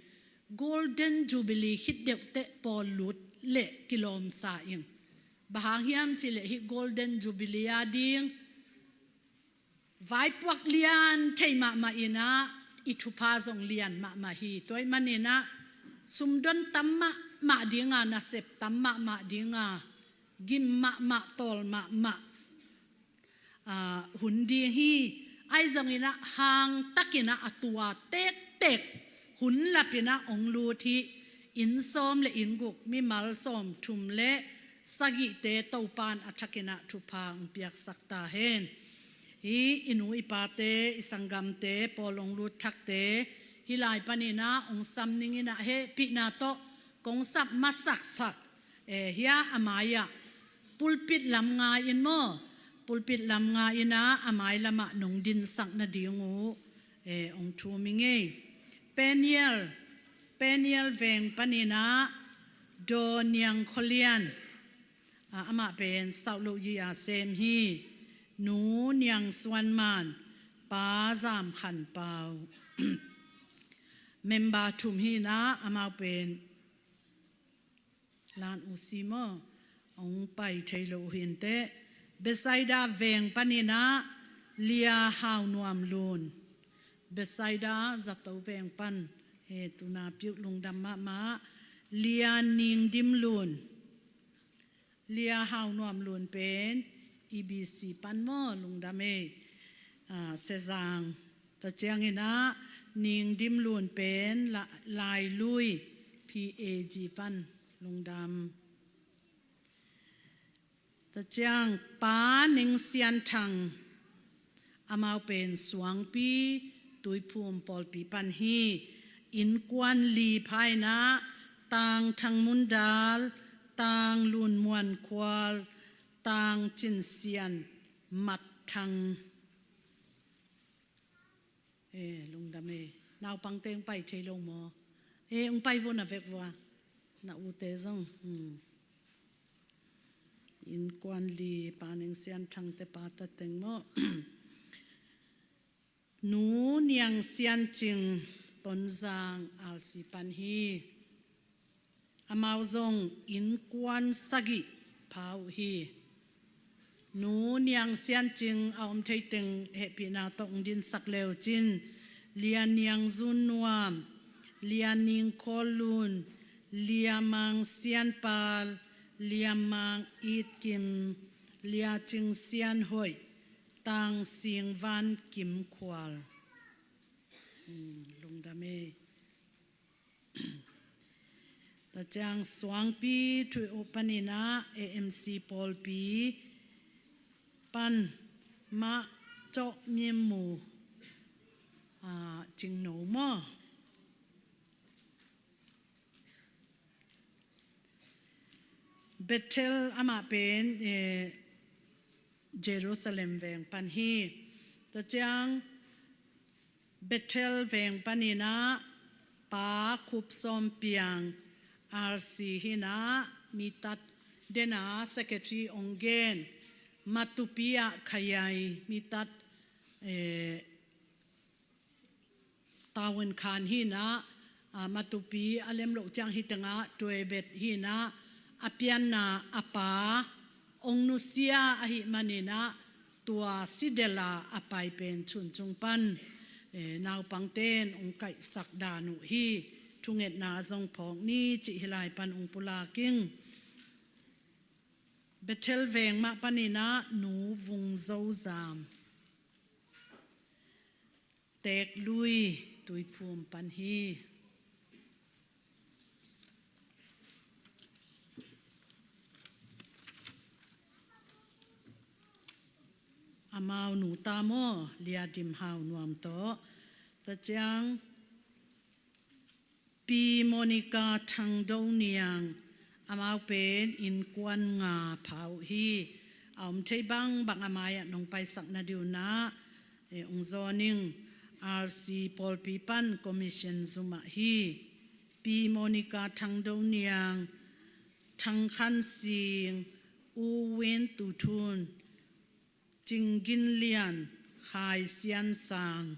Golden Jubilee khit deuh teh pawl lut leh kilawmsa ing. Bang hang hiam cih leh hih Golden Jubilee a ding vaipuak lian thei mahmah in a, i thupha zong lian mahmah hi. Tua ahih manin a sumdon tam mahmah ding a, nasep tam mahmah ding a, gim mahmah, tawl mahmah, ah, hun ding hi. Ahi zongin a hang takin a, a tua tektek hun lapin a ong lut hi. Inn sawm le inn guk, mimal sawmthum le sagihte Topan a thakin a thupha ong piaksak ta hen. Hih i nu i pate, i sanggamte, pawl ong lut thakte hih lai panin a ong sam ning in a, hehpihna tawh kong sap masaksak, eh, hia a mai-ah pulpit lam nga in maw, pulpit lam nga in a, a mai lamah nong dinsak nading uh, eh, ong thum ing ei. Peniel, Peniel veng panin a Daw Niang Khua Lian, ah, amah pen South Loh Yia sem hi. Nu Niang Suan Man, Pa Zam Khan Pau. Member thum hi in a, amau pen Lan U C maw, ong pai thei lo uh hi inteh. Bethsaida veng panin a Lia Hau Nuam Lun. Bethsaida zato veng pan, he tuna piuh lungdam mahmah. Lia Ning Dim Lun. Lia Hau Nuam Lun pen E B C pan maw, lungdam ei. Ah, Sezang. Tua ciangin a Ning Dim Lun pen La-, Lai Lui P A G pan, lungdam. Tua ciang Pa Ning Sian Thang, amau pen Suangpi Tuiphum pawlpi pan hi. Innkuan li pha in a Tang Thang Mun Dal, Tang Lun Muan Khual, Tang Cin Sian, Mat Thang. Eh, lungdam ei. Naupang teng pai thei lo maw? E, ung pai vua na vek vua. Na ute zong. Hmm. Innkuan li Pa Neng Sian Thangte pa ta teng maw. Nu Niang Sian Cing Tonzang R C pan hi. Amau zong innkuan sagih pha uh hi. Nu Niang Sian Cing a om thei teng hehpihna tawh ung dinsak le uh cin, Lia Niang Zun Nuam, Lia Ning Khawl Lun, Lia Mang Sian Pal, Lia Mang It Kim, Lia Cing Sian Hoih, Tang Sing Van Kim Khual. Hmm, lungdam ei. Tua ciang Suangpi Thuih Uh panin ah A M C pawlpi pan mah cawh mim mu, ah, Cingno maw. Bethel amah pen, eh, Jerusalem veng pan hi. Tua ciang Bethel veng panin ah Pa Khup Sawm Piang R C hi-in ah, Mitat dena secretary ong gen, Matupi ah Khayai Mitat, eh, Tawen Khan hi-in ah, ah, Matupi a lem loh ciang hi tengah Tuaibet hi-in ah, a pianna a pa ong nusia ahih manin ah, tua Sidela a pai pen Chuncung pan, eh, naupangten ong kaihsak dan uh hi. Thungetna zong phawk ni cih hih lai pan ong pulak ing. Bethel veng mah panin ah Nu Vung Zo Zam, Teeklui Tuiphum pan hi. Amau nu ta maw, Lia Dim Hau Nuam tawh. Tua ciang Pi Monica Thang Do Niang, amau pen innkuan nga pha uh hi. A om thei bangbang a mai-ah nong paisak na ding un ah, eh, ong zawn ing. R C pawlpi pan commission zum ah hi. Pi Monica Thang Do Niang, Thang Khan Sing, U Win Tu Thun, Cing Gin Lian, Khai Sian Sang.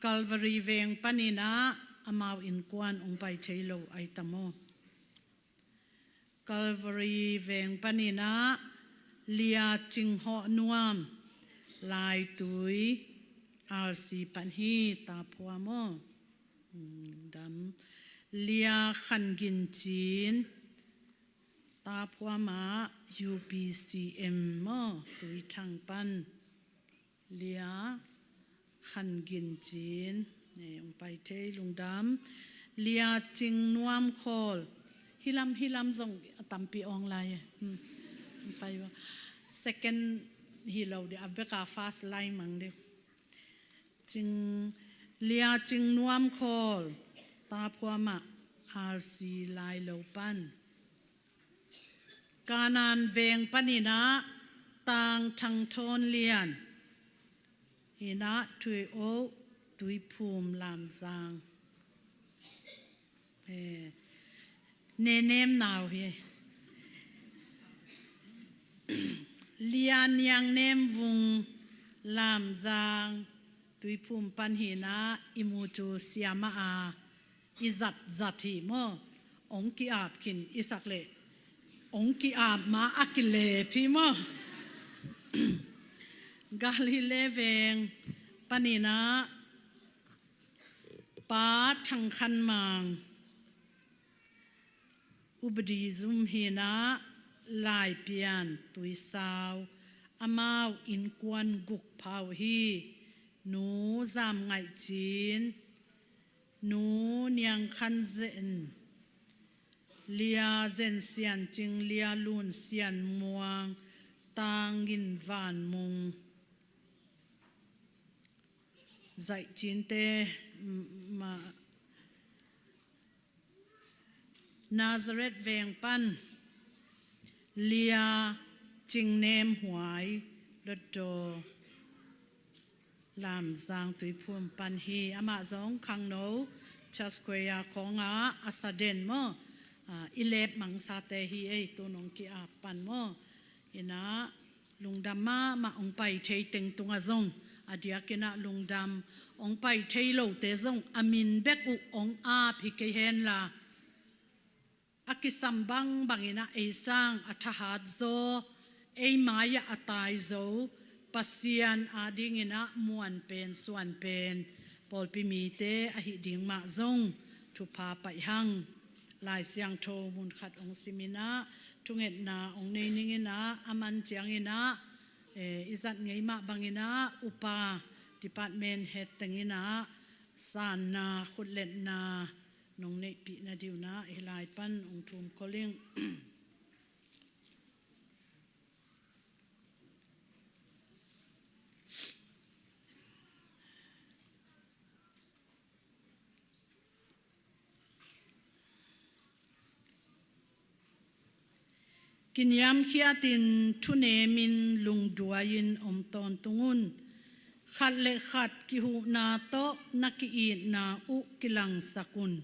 Calvary veng panin ah amau innkuan ong pai thei lo ai ta maw. Calvary veng panin ah Lia Cing Hawh Nuam, Laitui R C pan hi. Ta Phua maw. Hmm, dam. Lia Khan Gin Cin, Ta Phua mah U P C M maw, Tuithang pan. Lia Khan Gin Cin, eh, ong pai thei, lungdam. Lia Cing Nuam Khawl. Hih lam, hih lam zong a tampi ong lai, eh. Hmm. Ong pai uh. Second hi lo ding, a bek a first lai mang ding. Cing, Lia Cing Nuam Khawl, Ta Phua mah R C Lailo pan. Kanan veng panin ah Tang Thang Thawn Lian, hi-in ah Thuih Oh Tuiphum Lamzang. Eh, ne nem nau hi. Lia Niang Nem Vung Lamzang Tuiphum pan hi-in ah, i mu cu siama a i zat zat hi maw. Ong ki-ap khin i sak leh ong ki-ap ma a kilep hi maw. Galilee veng panin ah Pa Thang Khan Mang, Upadi zum hi-in ah Laipian Tuisau, amau innkuan guk pha uh hi. Nu Zam Ngaih Cin, Nu Niang Khan Zen, Lia Zen Sian Cing, Lia Lun Sian Muang, Tang Gin Van Mung. Zaih Cinte, m-, ma, Nazareth veng pan Lia Cing Nem Huai, Lotdaw. Lamzang Tuiphum pan hi. Amah zong khangno Church Choir khawngah a sa den maw? Ah, i lep mangsate hi ei, tu nong ki-ap pan maw? Inah lungdam mahmah, hong pai thei teng tungah zong, a diakinah lungdam, hong pai thei lote zong a min bek uh hong ap hi kei henla, a kisam bangbang inah ei sang a thahat zaw, ei mai-ah a tai zo Pasian adinginah muan pen suan pen pawlpi mite ahih ding mah zong thupha paih hang. Lai Siangtho mun khat hong sim inah thungetna hong nei ning inah, a man cianginah, eh, i zat ngei mah banginah upa, department head teng inah sanna, khutletna nong neihpih na diunah hih lai pan hong thum khol ing. Kiniamkhiatin, thunemin, lungduai-in om tawntung un. Khat le khat kihuhna tawh na ki-itna uh kilangsak un.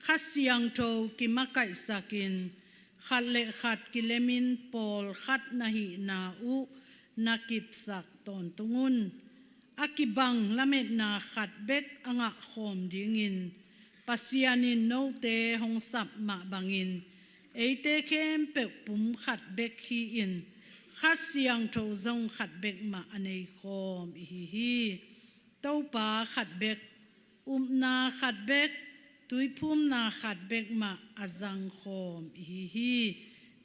Kha Siangtho kimakaihsakin, khat le khat kilemin pawlkhat na hihna uh na kipsak tawntung un. A kibang lametna khat bek a ngahkhawm dingin Pasian in note hong sap mah bangin eite khempeuh pum khat bek hi-in Kha Siangtho zong khat bek mah a neikhawm ihi hi. Topa khat bek, upna khat bek, tuiphumna khat bek mah a zangkhawm ihi hi.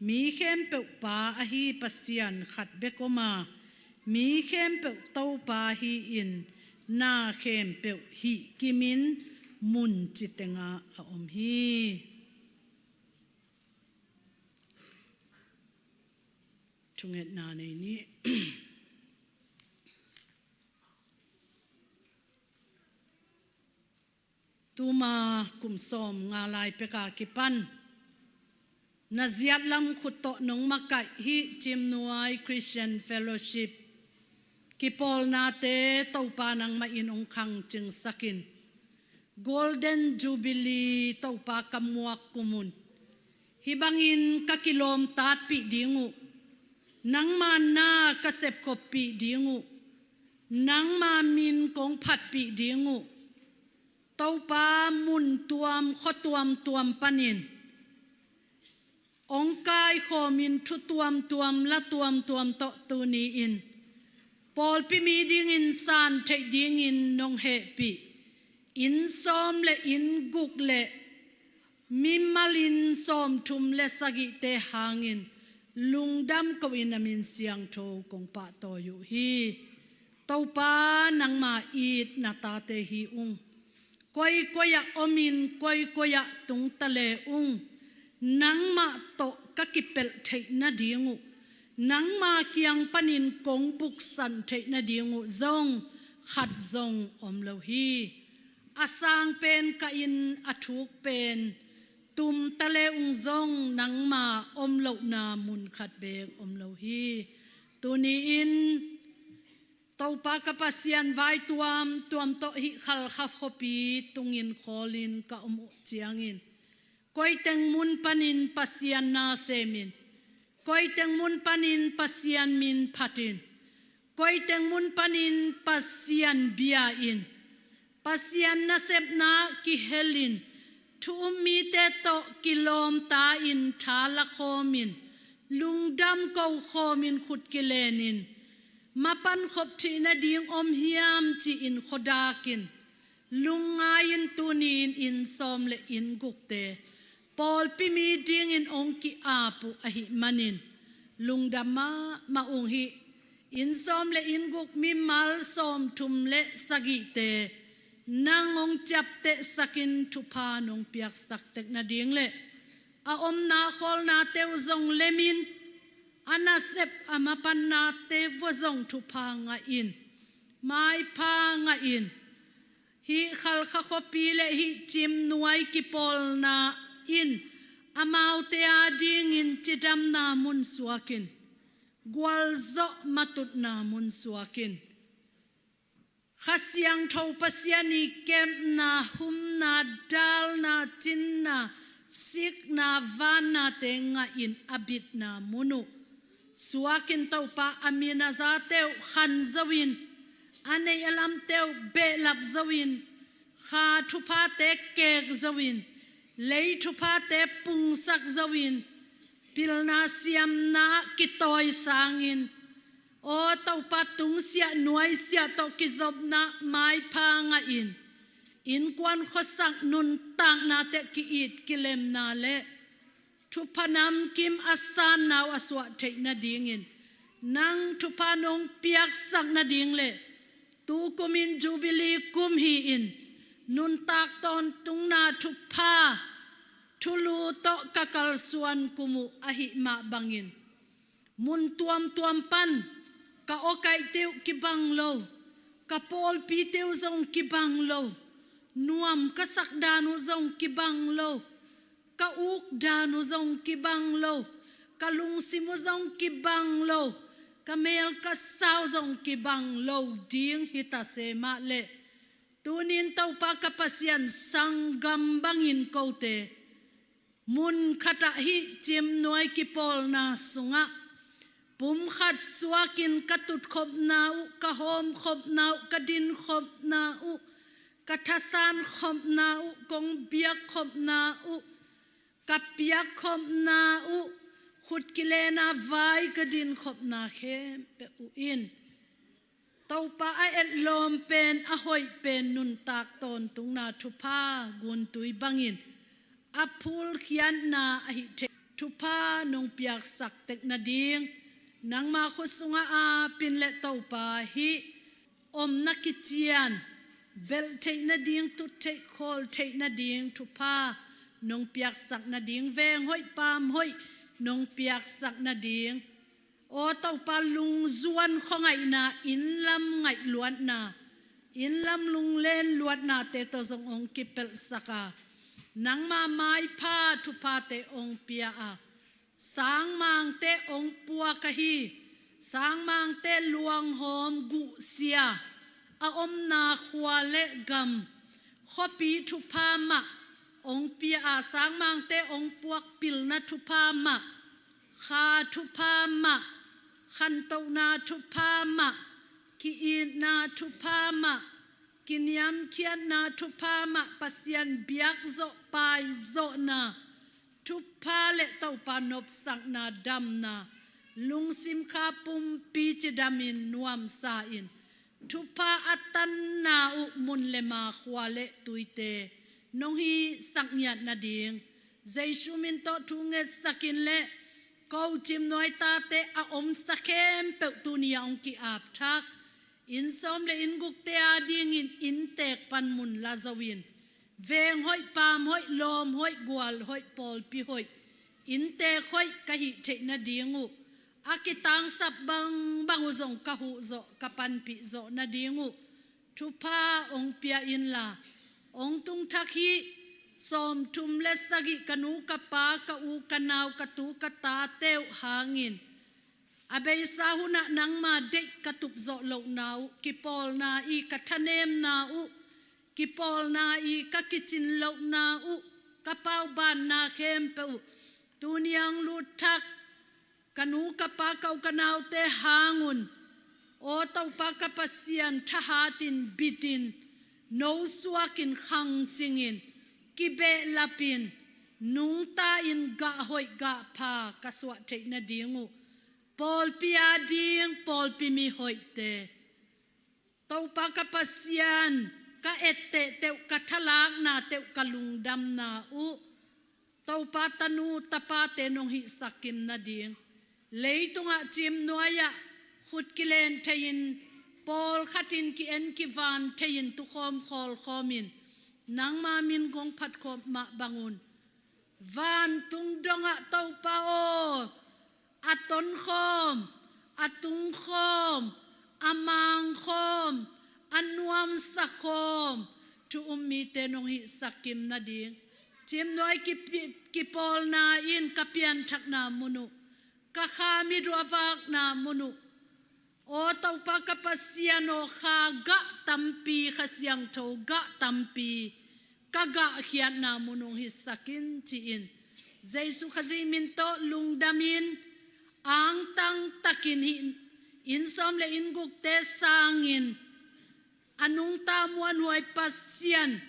Mi khempeuh Pa ahi Pasian khat bek om a, mi khempeuh Topa hi-in na khempeuh hih kimin mun ci tengah a om hi. Thungetna nei ni. Tuma kum sawm nga lai peka kipan na ziatlam khut tawh nong makaih hih Cimnuai Christian Fellowship kipawlnate Topa nangmah in hong khangcingsakin, Golden Jubilee Topa ka muak kum un hih bangin ka kilawmtatpih ding uh, nangma na ka sepkhoppih ding uh, nangma min kong phatpih ding uh. Topa, mun tuam khua tuamtuam panin hong kaikhawmin thu tuamtuam la tuamtuam tawh tuni-in pawlpi mi dingin san theih dingin nong hehpih inn sawm le inn guk le mimal inn sawmthum le sagihte hangin lungdam ko-in na min siangtho kong pahtawi uh hi. Topa, nangma it na tate hi ung. Koikoi-ah omin koikoi-ah tungta le ung. Nangmah tawh ka kipelh theih nading uh, nangma kiang panin kong buksan theih nading uh zong khat zong om lo hi. A sang pen ka inn, a thuk pen tumta le ung zong nangma om lohna mun khat beek om lo hi. Tuni-in Topa ka Pasian, vai tuamtuam tawh hih Khalkha khuapi tungin khawlin ka om uh ciangin, koiteng mun panin Pasian na semin, koiteng mun panin Pasian min phatin, koiteng mun panin Pasian bia-in, Pasian nasepna kihelin, thu-um mite tawh kilawmta-in tha lakhawmin, lungdam kokhawmin khut kilenin, mapan khop theih nading om hiam ci-in khuadakin, lungngai-in tuni-in inn sawm le inn gukte pawlpi mi dingin hong ki-ap uh ahih manin lungdam mahmah ung hi. Inn sawm le inn guk, mimal sawmthum le sagihte nang hong ciaptehsakin thupha nong piaksak tek nading le a omna khawlnate uh zong lemin, a nasep a mapannate vua zong thupha ngahin, maipha ngahin, hih Khalkha khuapi le hih Cimnuai kipawlna in amaute adingin cidamna mun suakin, gualzawh matutna mun suakin, Kha Siangtho Pasian i kepna, humna, dalna, cinna, sikna, vannate ngahin a bitna mun uh suakin Topa a min a zate uh khan zo-in, a neih a lamte uh behlap zo-in, kha thuphate kek zo-in, lei thuphate pungsak zo-in, pilna siamna ah kitawi sangin, aw Topa, tungsiah nuaisiah tawh kizopna maipha ngahin, innkuan khuasak nuntaknate ki-it kilemna le thupha namkim a sanna uh a suah theih nadingin, nang thupha nong piaksak nading le tukumin Jubilee kum hi-in, nuntak tawntungna thupha thulu tawh ka kalsuan kum uh ahih mah bangin, mun tuamtuam pan ka awkaihte uh kibang lo, ka pawlpite uh zong kibang lo, nuam ka sak dan uh zong kibang lo, ka uk dan uh zong kibang lo, ka lungsim uh zong kibang lo, ka mel ka sa uh zong kibang lo ding hi ta se mah leh, tunin Topa ka Pasian, sanggam bangin kote mun khatah hih Ciimnuai kipawlna sungah pumkhat suakin ka tutkhopna uh, ka hawmkhopna uh, ka dinkhopna uh, ka thasankhopna uh, kong biakkhopna uh, ka piakkhopna uh, khut kilena vai ka dinkhopna khempeuh uh in Topa a etlawm pen, a hoih pen nuntak tawntungna thupha guntui bangin a phulkhiatna ahi thei thupha nong piaksak tek nading, nangma khut sungah a pin le Topa hih omna kician belh theih nading, tut theih khawl theih nading thupha nong piaksak nading, veng hoih paam hoih nong piaksak nading, aw Topa, lungzuan khuangaihna, innlam ngaihluatna, innlam lunglen luatnate tawh zong hong kipelhsak a, nangma maipha thuphate hong pia a, sangmangte hong puak ahi, sangmangte luanghawm guhsia a omna khua le gam, khuapi thupha mah hong pia a, sangmangte hong puak pilna thupha mah, kha thupha mah, khantohna thupha mah, ki-itna thupha mah, kiniamkhiatna thupha mah, Pasian biak zawh, paizawhna thupha le Topa nopsakna, damna, lungsim kha pumpi cidamin nuamsa-in, thupha a tanna uh mun le ma, khua le tuite nong hisak ngiat nading, Jesu min tawh thu ngetsakin le ko Ciimnuai tate a omsa khempeuh tuni a hong ki-apthak, inn sawm le inn gukte adingin inntek pan mun la zo-in, veng hoih, paam hoih, lawm hoih, gual hoih, pawlpi hoih, inntek hoih ka hih theih nading uh, a kitangsap bangbang uh zong ka huh zawh, ka panpih zawh nading uh thupha hong pia inla, hong tungthak hih sawmthum le sagih ka nu ka pa, ka u ka nau, ka tu ka tate uh hangin, a beisa hunah nangma deih ka tup zawh lohna uh, kipawlna i ka thanemna uh, kipawlna i ka kicin lohna uh, ka paubanna khempeuh uh, tuni a hong lutthak ka nu ka pa, ka u ka naute hang un, aw Topa ka Pasian, thahatin, bitin, nosuakin, khangcingin, kibehlapin, nungta-in gah hoih gah pha ka suah theih nading uh, pawlpi ading, pawlpi mi hoihte, Topa ka Pasian, ka etteh teuh, ka thalakna teuh, ka lungdamna uh, Topa tanu tapate nong hihsak kim nading, leitungah Ciimnuai-ah khut kilen thei-in, pawlkhatin ki-en kivan thei-in, tukhawm khawlkhawmin nangma min kong phatkhawm mah bangun, vantung dongah Topa aw, a tonkhawm, a tungkhawm, a mangkhawm, a nuamsakhawm thu um mite nong hihsak kim nading, Ciimnuai kipi-, kipawlna in ka pianthakna mun uh, ka kha mit uh a vakna mun uh, Aw Topa ka Pasian aw, kha gah tampi, Kha Siangtho gah tampi ka gahkhiatna mun hong hisak in ci-in, Jesu Khazih min tawh lungdamin angtang takin hih inn sawm le inn gukte sangin a nungta muanhuai Pasian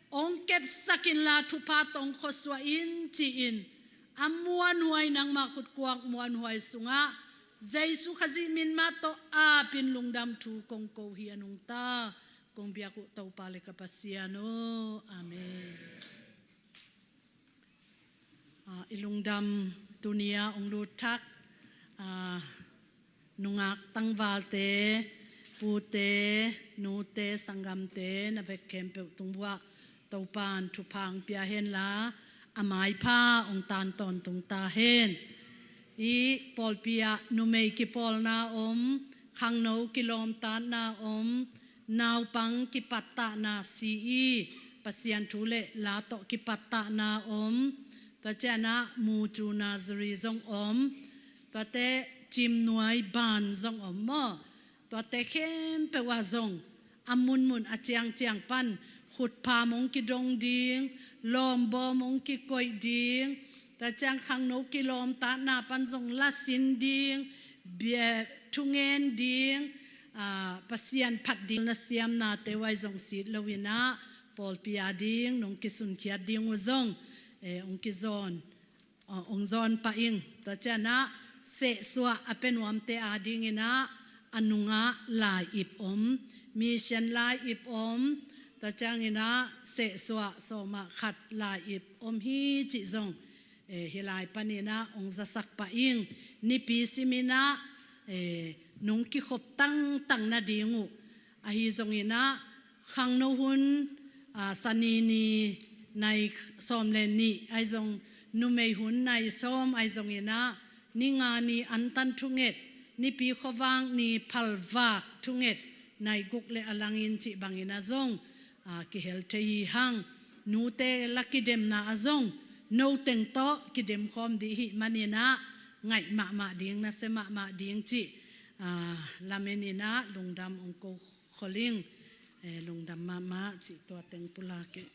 hong kepsak inla thupha tawh hong khuasuah in ci-in, a muanhuai nangmah khutkuak muanhuai sungah Jesu Khazih min mah tawh apin lungdam thu kong ko hi a nungta kong biak uh Topa le ka Pasian aw. Amen. Ah, i lungdam tuni-a hong lut thak, ah, nungak tangvalte, pute, nute, sanggamte, na vek khempeuh tung uah Topa'n thupha hong pia henla, a maipha hong tan tawntung ta hen. I pawlpi ah numei kipawlna om, khangno kilawmtatna om, naupang kipattahna, C E, Pasian thu le la tawh kipattahna om, tua cianah mucu nazari zong om, tuate cimnuai ban zong om maw? Tuate khempeuh ah zong a munmun a ciangciang pan khutpham hong kidong ding, lawmbawm hong kikoih ding, tua ciang khangno kilawmtatna pan zong lasin ding, bia thungen ding, ah, Pasian phat ding na siamnate uh ahi zong sit loinah pawlpi ading nong kisunkhiat ding uh zong, eh, hong kizawn, ah, hong zawn pah ing. Tua cianah sehsuah a pia nuamte adinginah a nungah lai-ip om, mission lai-ip om, tua cianginah sehsuah sawmah khat lai-ip om hi cih zong, eh, hih lai paninah hong zasak pah ing. Nipi siminah, eh, nong kikhop tangtang nading uh. Ahi zonginah khangno hun, ah, Sani ni nai sawm le nih, ahi zong numei hun nai sawm, ahi zonginah ni nga ni antan thunget, nipi khuavak ni phalvak thunget, nai guk le a langin cih banginah zong, ah, kihel thei hi hang. Nute la kidemna ah zong no teng tawh kidem khawm dih hih maninah ngaih mahmah ding, nasia mahmah ding cih, ah, lameninah lungdam hong ko khol ing. Eh, lungdam mahmah cih tua teng pulak ing.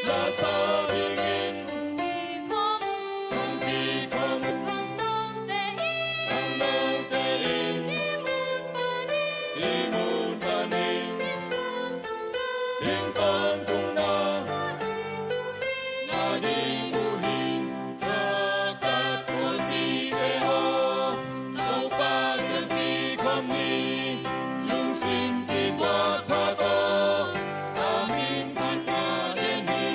La sa dingin hong kikhawm uh khangnote in, khangnote in i mun panin, i mun panin, hing tawntungna, hing tawntungna, a ding uh hi. A ding uh hi. Hakat pawlpite aw, Topa kiang kikhawm ni. Lungsim kituak pha tawh a min phatna gen ni.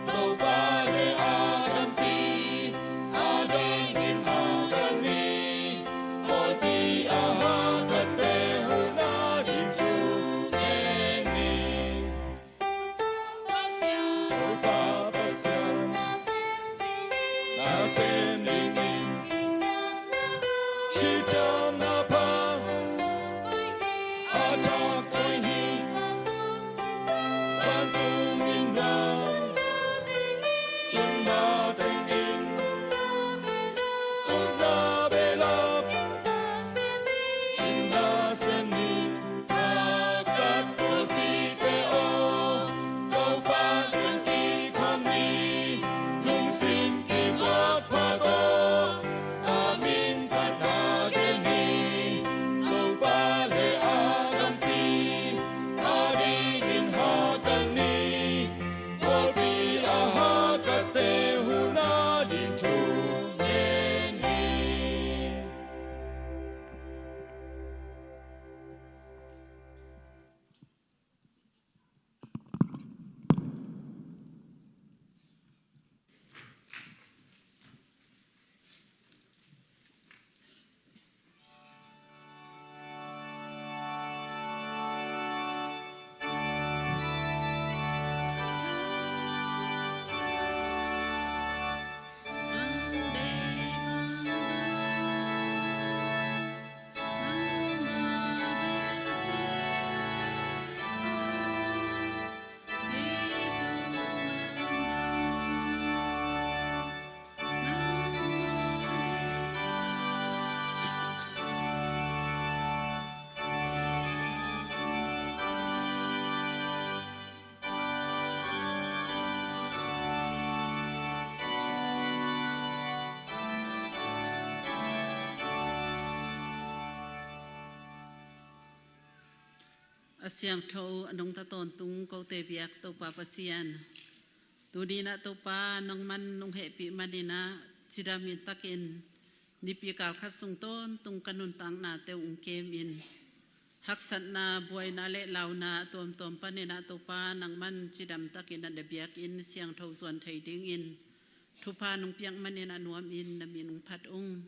Topa le a tampi a dingin hakat ni. Pawlpi a hakatte hun a ding thu ngen ni. Topa Pasian, na sem dingin kiciamna pha, a thak koi hi. Vantung minam tunna tengin, upna behlap in na sem ni. Hakat pawlpite aw, Topa kiang kikhawm ni. Lungsim kituak pha tawh a min phatna gen ni. Topa le a tampi a dingin hakat ni. Pawlpi a hakatte hun a ding thu ngen ni. A siangtho, a nungta tawntung kote biak Topa Pasian, tuni-in ah Topa nangman nong hehpih manin ah cidam in takin nipi kal khat sung tawntung ka nuntaknate uh hong kem in, haksatna, buaina le launa a tuamtuam panin ah Topa nangman cidam takin ah na biakinn siangtho zuan thei dingin thupha nong piak manin ah nuamin na min hong phat ung.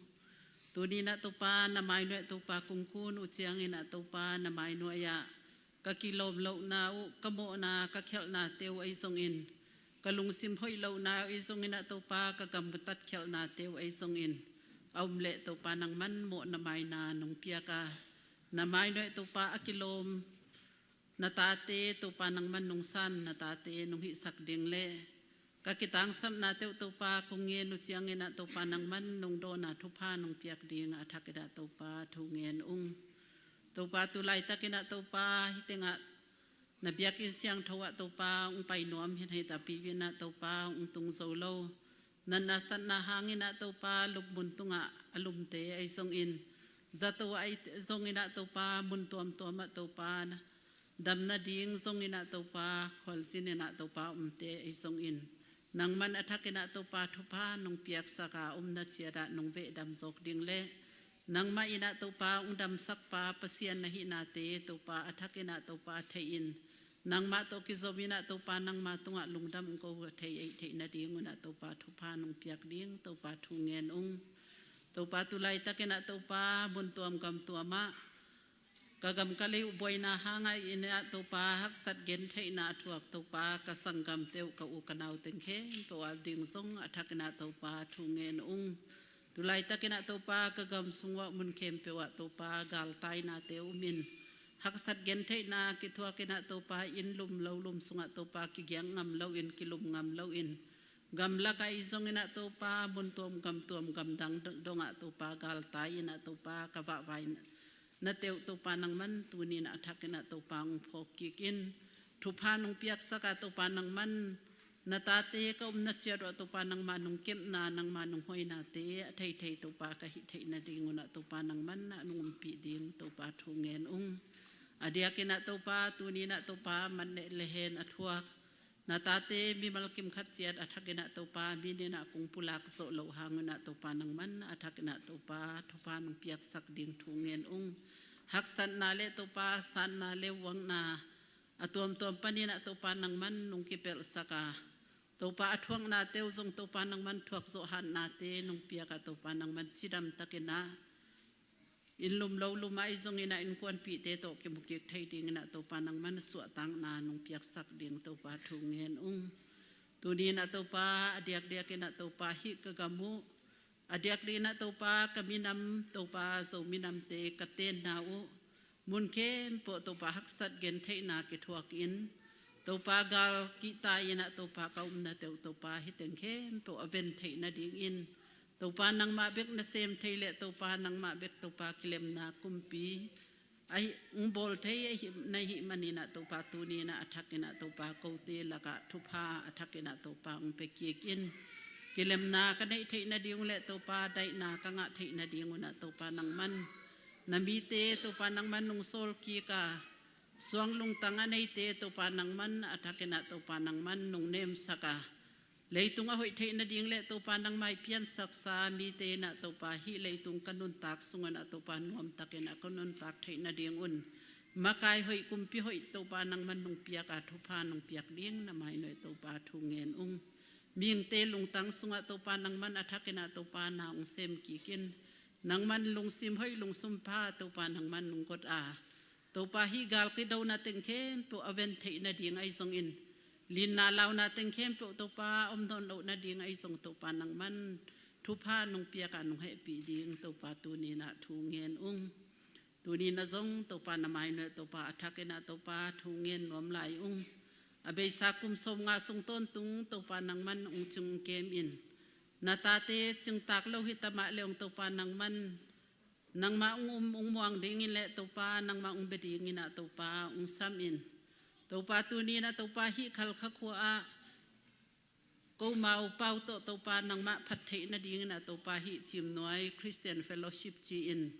Tuni-in ah Topa na mai nuai ah Topa kong kun uh ciangin ah Topa na mai nuai ah ka kilawm lohna uh, ka mawhna, ka khialhnate uh ahi zongin, ka lungsim hoih lohna uh ahi zongin ah Topa ka gamtat khialhnate uh ahi zongin, a om leh Topa nangman mawhna maina nong piak a, na mai nuai ah Topa a kilawm na tate Topa nangman nong san, na tate nong hihsak ding le ka kitangsapnate uh Topa kong ngen uh ciangin ah Topa nangman nong dawn a thupha nong piak ding a thakin ah Topa thu ngen ung. Topa tu laitakin ah Topa hih tengah na biakinn siangtho ah Topa hong pai nuam hi, hih tapi-in ah Topa hong tung zo lo. Natna satna hangin ah Topa lupmun tungah a lumte ahi zongin, zato ahi zongin ah Topa mun tuamtuam ah Topa dam nading zongin ah Topa khualzin in ah Topa omte ahi zongin, nangman a thakin ah Topa thupha nong piaksak a, omna ciat ah nong vehdam zawk ding le nangmah in ah Topa hong damsakpa Pasian na hihnate Topa a thakin ah Topa thei in, nangmah tawh kizom in ah Topa nangma tungah lungdam hong ko thei, ei theih nadingun ah Topa thupha nong piak ding Topa thu ngen ung. Topa tu laitakin ah Topa mun tuam gam tuam ah ka gam ka lei uh buaina hangah in ah Topa haksat gentheihna a thuak Topa ka sanggamte uh, ka u ka nau teng khempeuh a ding zong a thakin ah Topa thu ngen ung. Tu laitakin ah Topa ka gam sung uah mun khempeuh ah Topa galtainate um in, haksat gentheihna kithuakin ah Topa inn lum lo lum sungah Topa kigiang ngam loin, kilum ngam loin, gamlak ah ahi zongin ah Topa mun tuam gam tuam gamdang dongah Topa galtai in ah Topa ka vahvai nate uh Topa nangman tuni-in ah a thakin ah Topa hong phawk kik in, thupha nong piaksak a Topa nangman Na tate ka umna ciat uh ah Topa nangmah nong kepna, nangmah nong hoinate a theithei Topa ka hih theih nadingun ah Topa nangman ah nong umpih ding Topa thu ngen ung. A diakin ah Topa tuni-in ah Topa man le hen a thuak na tate mimal kim khat ciat a thakin ah Topa mi nih ah kong pulak zawh loh hangun ah Topa nangman a thakin ah Topa thupha nong piaksak ding thu ngen ung. Haksatna le Topa satna le uakna a tuamtuam panin ah Topa nangman nong kipelhsak a, Topa a thuaknate uh zong Topa nangman thuak zawh hatnate nong piak a, Topa nangman cidam takin ah inn lum lo lum ah ahi zongin ah innkuanpihte tawh kimukik thei dingin ah Topa nangman suahtakna nong piaksak ding Topa thu ngen ung. Tuni-in ah Topa a diakdiakin ah Topa hih ka gam uh a diakdiakin ah Topa ka minam Topa Zo minamte ka tenna uh mun khempeuh Topa haksat gentheihna kithuakin Topa gal kihta-in ah Topa ka umnate uh Topa hih teng khempeuh a ven theih nadingin Topa nangmah bek nasem thei le Topa nangmah bek Topa kilemna kumpi ahi ung bawl thei ahi na hih manin ah Topa tuni-in ah a thakin ah Topa kote lakah thupha a thakin ah Topa ung pia kik in. Kilemna ka neih theih nading uh le Topa daihna ka ngah theih nadingun ah Topa nangman na mite Topa nangman nong sawl kik a, suang lungtang a neite Topa nangman a thakin ah Topa nangman nong nemsak a, leitung a hoih theih nading le Topa nangmah i piansaksa mite in ah Topa hih leitung ka nuntak sungun ah Topa nuamtakin ah ka nuntak theih nadingun makai hoih kumpi hoih Topa nangman nong piak a, thupha nong piak ding na mai nuai Topa thu ngen ung. Mihingte lungtang sungah Topa nangman a thakin ah Topa na ung sem kik in. Nangman lungsim hoih lungsim pha Topa nangman nong got a, Topa hih gal kidona teng khempeuh a ven theih nading ahi zongin, linna launa teng khempeuh Topa om nawn loh nading ahi zong Topa nangman thupha nong piak a nong hehpih ding Topa tuni-in ah thu ngen ung. Tuni-in ah zong Topa na mai nuai Topa a thakin ah Topa thu ngen nuam lai ung. A beisa kum sawmnga sung tawntung Topa nangman ung cing kem in. Na tate cingtak lo hi ta mah le ung Topa nangman nangmah ung um ung muang dingin le Topa nangmah ung bia dingin ah Topa ung sam in. Topa tuni-in ah Topa hih Khalkha khua ah ko mau pau tawh Topa nangmah phat theih nadingin ah Topa hih Cimnuai Christian Fellowship ci-in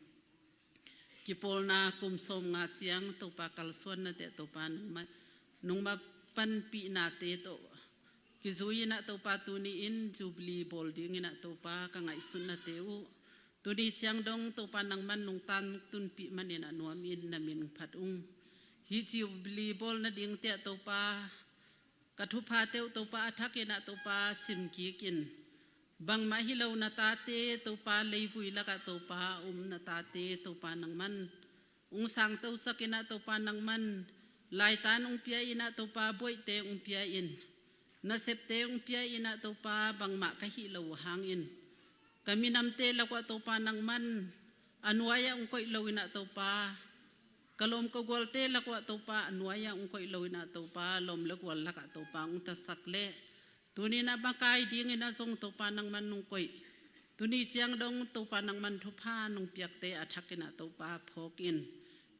kipawlna kum sawmnga ciang Topa kalsuannate Topa nangmah nong ma panpihnate tawh kizui-in ah Topa tuni-in Jubilee bawl dingin ah Topa ka ngaihsutnate uh tuni ciang dong Topa nangman nong tantunpih manin ah nuamin na min phat ung. Hih Jubilee bawl nadingte ah Topa ka thuphate uh Topa a thakin ah Topa sim kik in. Bangmah hi lo na tate Topa leivui lakah Topa um na tate Topa nangman ung sangtosak in ah Topa nangman laitan ung pia in ah Topa buaihte ung pia in. Nasepte ung pia in ah Topa bangmah ka hih lo hangin ka minamte lak uh ah Topa nangman a nuai-ah ung koih lo in ah Topa ka lawm ka gualte lak uh ah Topa a nuai-ah ung koih lo in ah Topa lawm le gual lakah Topa ung tasak le tuni-in ah makai dingin ah zong Topa nangman nong koih tuni ciang dong Topa nangman thupha nong piakte a thakin ah Topa phawk in.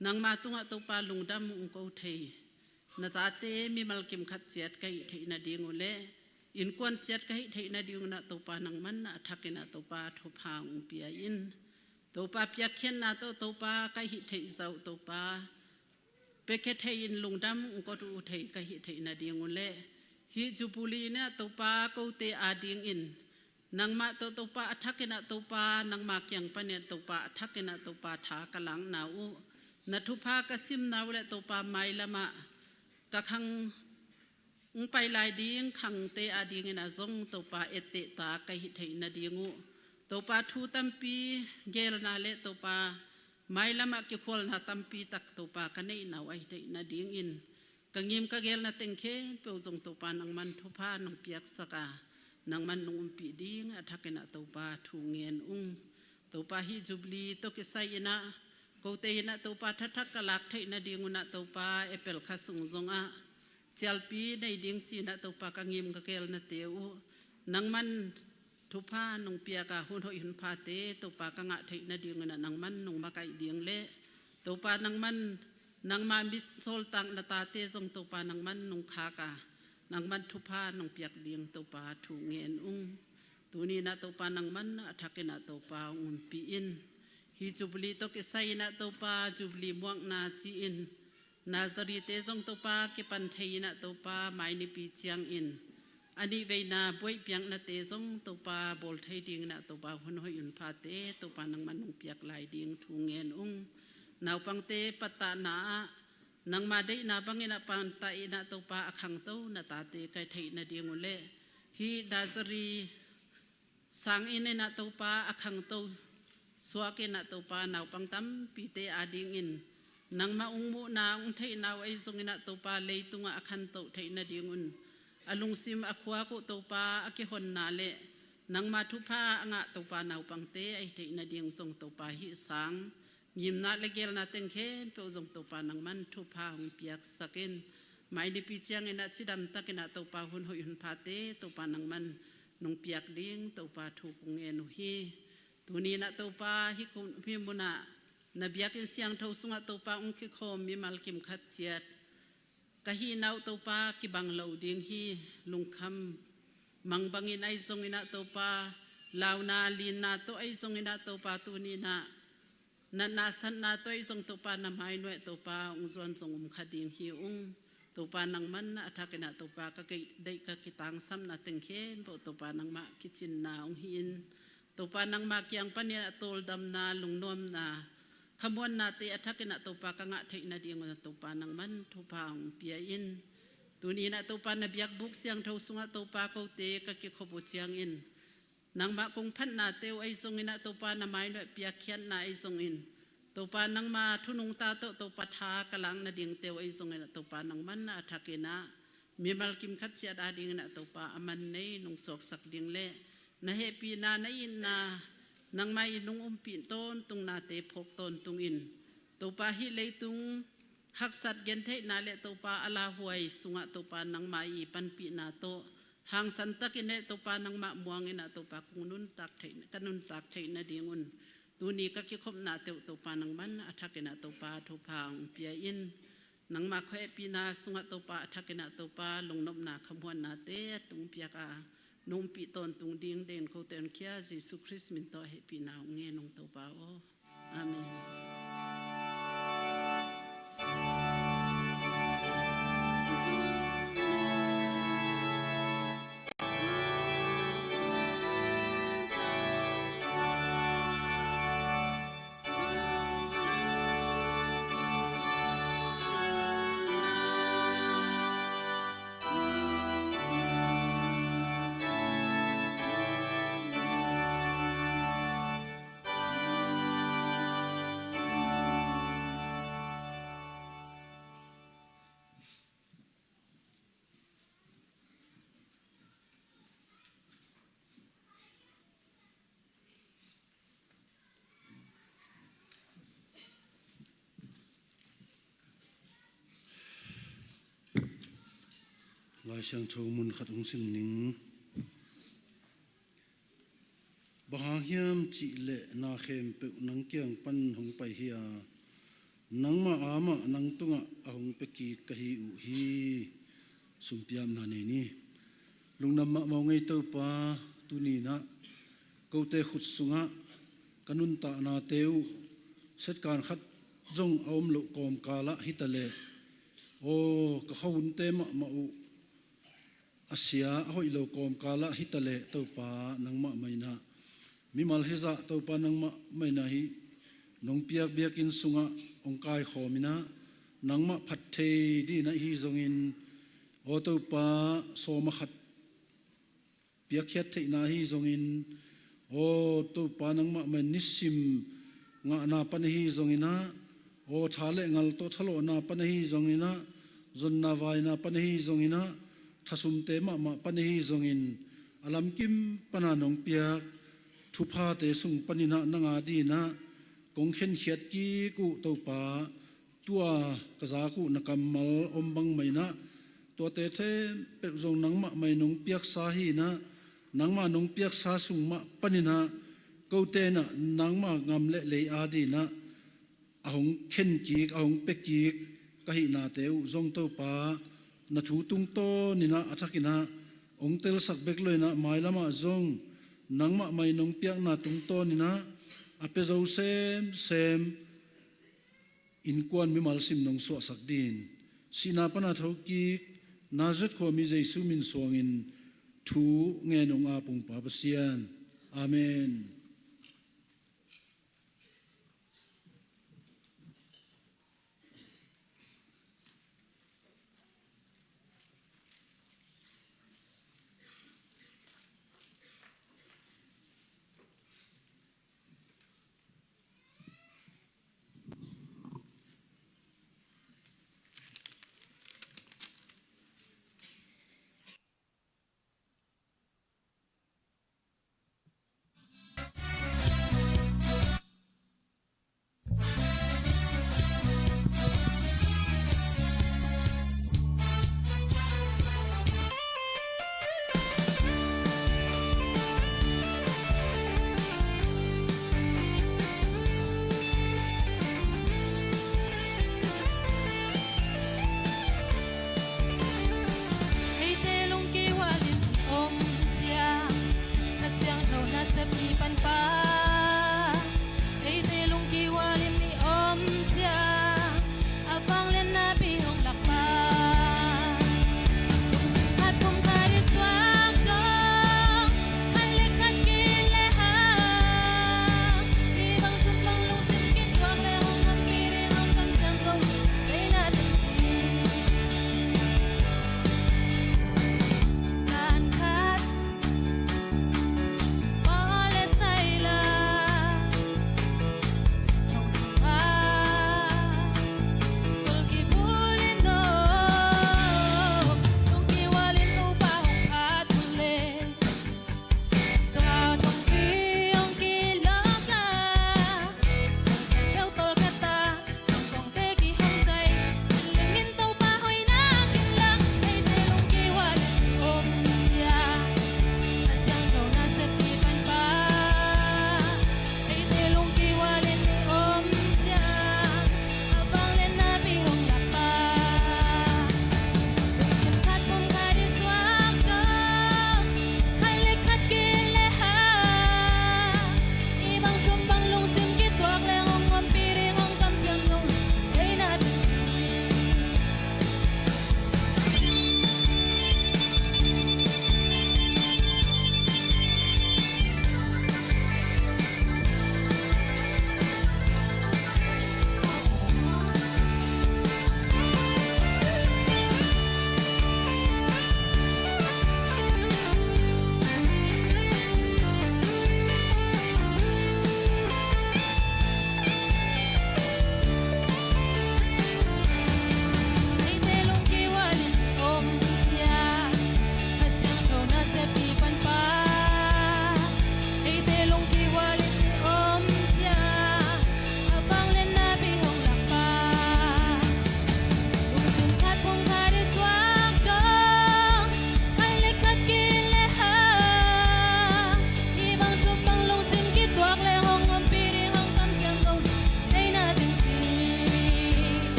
Nangma tungah Topa lungdam ung ko thei na tate mimal kim khat ciat ka hih theih nading uh le innkuan ciat ka hih theih nadingun ah Topa nangman a thakin ah Topa thupha ung pia in. Topa piakkhiatna tawh Topa ka hih theih zah uh Topa piakhia thei in lungdam ung ko thei ka hih theih nading uh le hih Jubilee in ah Topa kote adingin nangmah tawh Topa a thakin ah Topa nangma kiang panin ah Topa a thakin ah Topa tha ka lakna uh na thupha ka simna uh le Topa mailamah ka khang ung pai lai ding khangte adingin ah zong Topa ettehta ka hih theih nading uh Topa thu tampi gelna le Topa mailamah kikhualna tampi tak Topa ka neihna uh a hih theih nadingin ka ngim ka gelna teng khempeuh zong Topa nangman thupha nong piaksak a nangman nong umpih ding a thakin ah Topa thu ngen ung. Topa hih Jubilee tawh kisai in ah kote in ah Topa thathak ka lak theih nadingun ah Topa April kha sung zongah cialpi nei ding ci-in ah Topa ka ngim ka gelnate uh nangman thupha nong piak a hun hoih hun phate Topa ka ngah theih nadingun ah nangman nong makaih ding le Topa nangman nangma mi sawltak na tate zong Topa nangman nong khak a nangman thupha nong piak ding Topa thu ngen ung. Tuni-in ah Topa nangman a thakin ah Topa hong umpih in. Hih Jubilee tawh kisai-in ah Topa Jubilee muakna ci-in Nazarite zong Topa kipan thei-in ah Topa mai nipi ciangin a nih veina buaih piaknate zong Topa bawl thei dingin ah Topa hun hoih hun phate Topa nangman nong piak lai ding thu ngen ung. Naupangte pattahna ah nangma deihna bangin ah pattah in ah Topa a khangto na tate ka theih nading uh leh hih Nazarite sang inn in ah Topa a khangto suak in ah Topa naupang tampite adingin nangmah hong muhna hong theihna uh ahi zongin ah Topa leitungah a khantoh theih nadingun a lungsim a khuak uh Topa a kihonna leh nangma thupha a ngah Topa naupangte ahi theih nading zong Topa hih sang ngimna le geelna teng khempeuh zong Topa nangman thupha hong piaksak in. Mai nipi ciangin ah cidam takin ah Topa hun hoih hun phate Topa nangman nong piak ding Topa thu kong ngen uh hi. Tuni-in ah Topa hih kum, hih munah na biakinn siangtho sungah Topa hong kikhawm mimal kim khat ciat ka hihna uh Topa kibang lo ding hi. Lungkham mang bangin ahi zongin ah Topa launa linna tawh ahi zongin ah Topa tuni-in ah natna satna tawh ahi zong Topa na mai nuaih Topa hong zuan zong um kha ding hi ung. Topa nangman a thakin ah Topa ka deih ka kitangsapna teng khempeuh Topa nangmah kicinna hong hi in. Topa nangma kiang panin ah tawldamna, lungnuamna, khamuannate a thakin ah Topa ka ngah theih nadingun ah Topa nangman thupha hong pia in. Tuni-in ah Topa na biakbuk siangtho sungah Topa kote ka kikhop uh ciangin nangmah kong phatnate uh ahi zongin ah Topa na mai nuaih piakkhiatna ahi zongin Topa nangma thu nungta tawh Topa tha ka lak nadingte uh ahi zongin ah Topa nangman a thakin ah mimal kim khat ciat adingin ah Topa a man nei nong suaksak ding leh na hehpihna na itna nangmah in nong umpih tawntungnate phawk tawntung in. Topa hih leitung haksat gentheihna le Topa a lauhuai sungah Topa nangmah i panpihna tawh hangsan takin le Topa nangmah muangin ah Topa kong nuntak theih, ka nuntak theih nadingun tuni ka kikhopnate uh Topa nangman a thakin ah Topa thupha hong pia in. Nangmah khuahehpihna sungah Topa a thakin ah Topa lungnopna khamuannate a tungpiak a nong umpih tawntung ding den kote hong khia Jesu Khrist min tawh hehpihna hong ngen ung Topa aw. Amen. Lai Siangtho mun khat hong sim ning. Bang hang hiam cih leh na khempeuh nang kiang pan hong pai hi a, nangmah aamah nang tungah a hong pia kik ka hi uh hi. Sumpiapna nei ni. Lungdam mahmah ung ei Topa, tuni-in ah kote khut sungah ka nuntahnate uh setkan khat zong a om loh kawmkal ah hi ta leh, aw, ka khuahunte mahmah uh a sia a hoih lo kawmkal ah hi ta leh Topa nangmah mah in ah mimal hi zah Topa nangmah mah in ah hih nong piak biakinn sungah hong kaikhawm in ah nangmah phat thei dingin ah hi zongin, aw Topa, sawm a khat piakkhiat theihna hi zongin, aw Topa nangmah mah in nisim ngahna pan ahi zongin ah, aw tha le ngal tawh thalawhna pan ahi zongin ah, zonna vaina pan ahi zongin ah, thasumte mahmah pan ahi zongin, a lamkim pana nong piak thuphate sung panin ah nang adingin ah kong khenkhiat kik uh Topa, tua ka zak uh na kammal om bang mah in ah, tuate khempeuh zong nangmah mah in nong piaksa hi in ah, nangmah nong piaksa sung mah panin ah, kote in ah nangmah gam le lei adingin ah a hong khen kik, a hong pia kik ka hihnate uh zong Topa, na thu tungtawninah a thakinah hong telsak bek lo inah mailamah zong nangmah mai nong piakna tungtawninah a pia zo semsem innkuan mimal sim nong suahsak din, sihna pana thokik Nazareth khuami Jesu min suangin thu ngen ung a, Pungpa Pasian. Amen.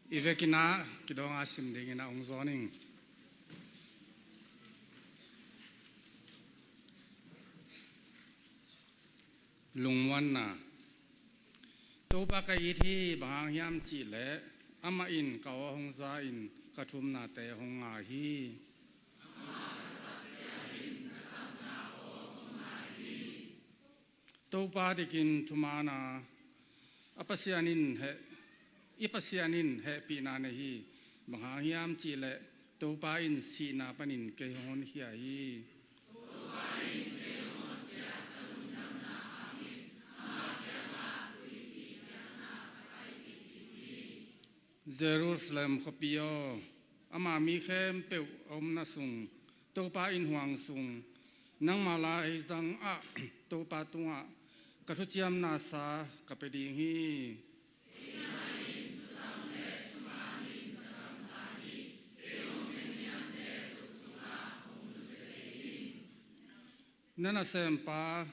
I vekin ah kidawng a sim dingin ah hong zawn ing. Lungmuanna. Topa ka it hi, bang hang hiam cih leh amah in ka aw hong za in ka thumnate hong ngai hi. Topa dikin thuman a, a Pasian in heh, i Pasian in hehpihna nei hi. Bang hang hiam cih leh Topa in sihna panin kei hong honkhia hi. Jerusalem khuapi aw, ama mi khempeuh a omna sung, Topa in huang sung, nangma la hei zang ah Topa tungah ka thuciamna sa ka pia ding hi. Na nasempa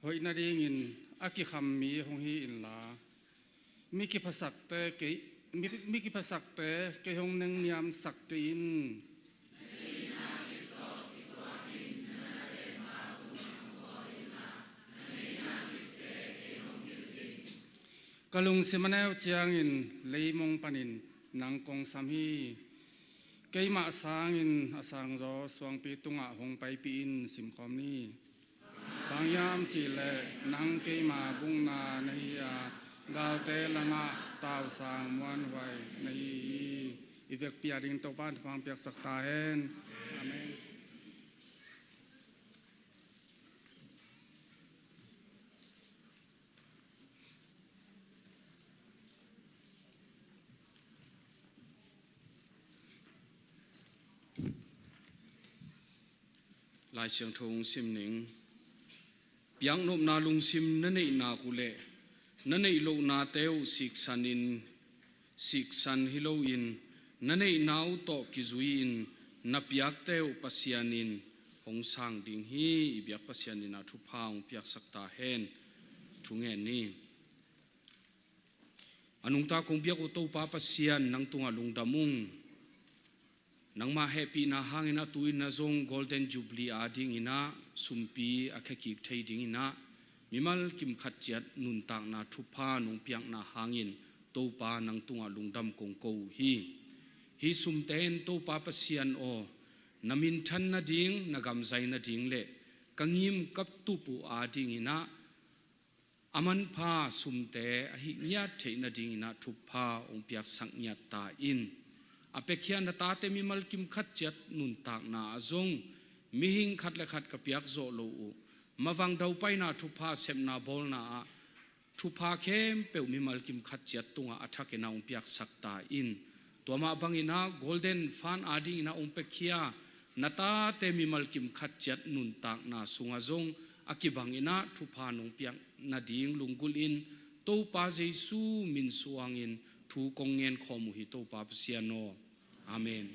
hoih nadingin a kikham mi hong hi inla, mi kiphasakte kei, mi, mi kiphasakte kei hong nengniamsak kei in. Ka lungsim a neu ciangin leimong panin nang kong sam hi. Keimah sangin a sangzaw suangpi tungah hong paipih in. Simkhawm ni. Bang hiam cih leh nang keima bukna na hi a, galte langah tausang muanhuai na hi hi. I vekpi a ding Topa in thupha hong piaksak ta hen. Amen. Lai Siangtho hong sim ning. Piaknopna lungsim na neih nak uh leh na neih lohnate uh siksan in, siksan hi loin na neihna uh tawh kizui-in na piakte uh Pasian in hong sang ding hi. I biak Pasian in ah thupha hong piaksak ta hen. Thungen ni. A nungta kong biak uh Topa Pasian, nang tungah lungdam ung. Nangmah hehpihna hangin a tu-in ah zong Golden Jubilee adingin ah sumpi a khekik thei dingin ah mimal kimkhat ciat nuntakna thupha nong piakna hangin Topa nang tungah lungdam kong ko uh hi. Hih sumte in Topa Pasian aw, na minthan nading, na gamzai nading le ka ngim ka tup uh adingin ah a manpha sumte a hih ngiat theih nadingin ah thupha hong piaksak ngiat ta in. A piakhia na tate mimal kimkhat ciat nuntakna ah zong mihing khat le khat ka piak zawh loh uh mavang daupaina thupha, sepna bawlna ah thupha khempeuh mimal kimkhat ciat tungah a thakin ah hong piaksak ta in. Tua mah bangin ah Golden Fund adingin ah hong piakhia na tate mimal kimkhat ciat nuntakna sungah zong a kibangin ah thupha nong piak nading lunggulhin Topa Jesu min suangin thu kong ngenkhawm uh hi, Topa Pasian aw. Amen.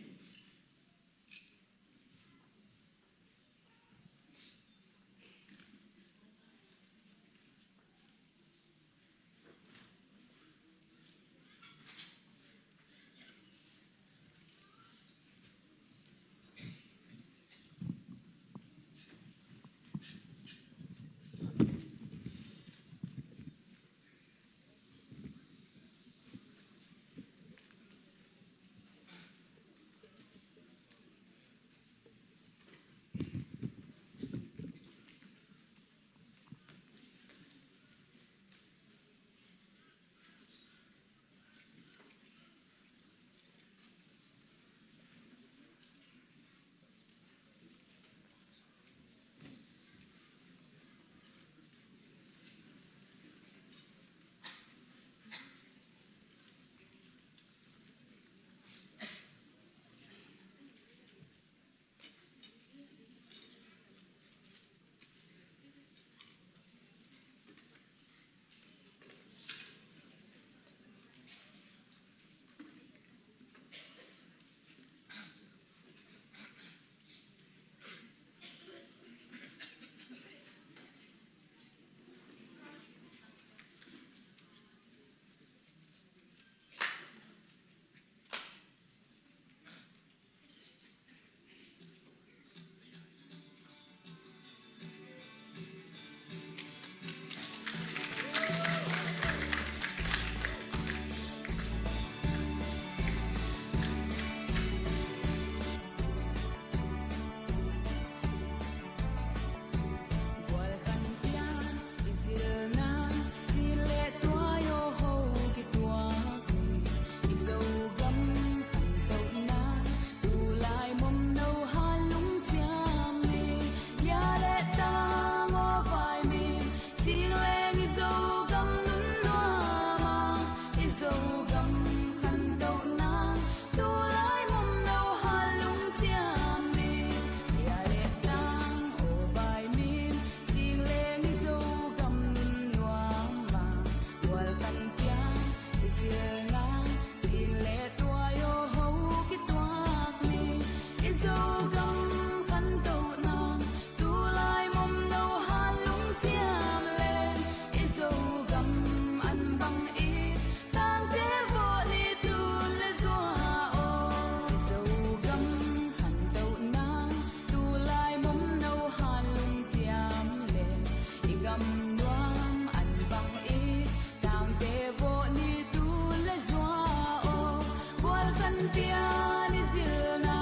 Pian i zilna,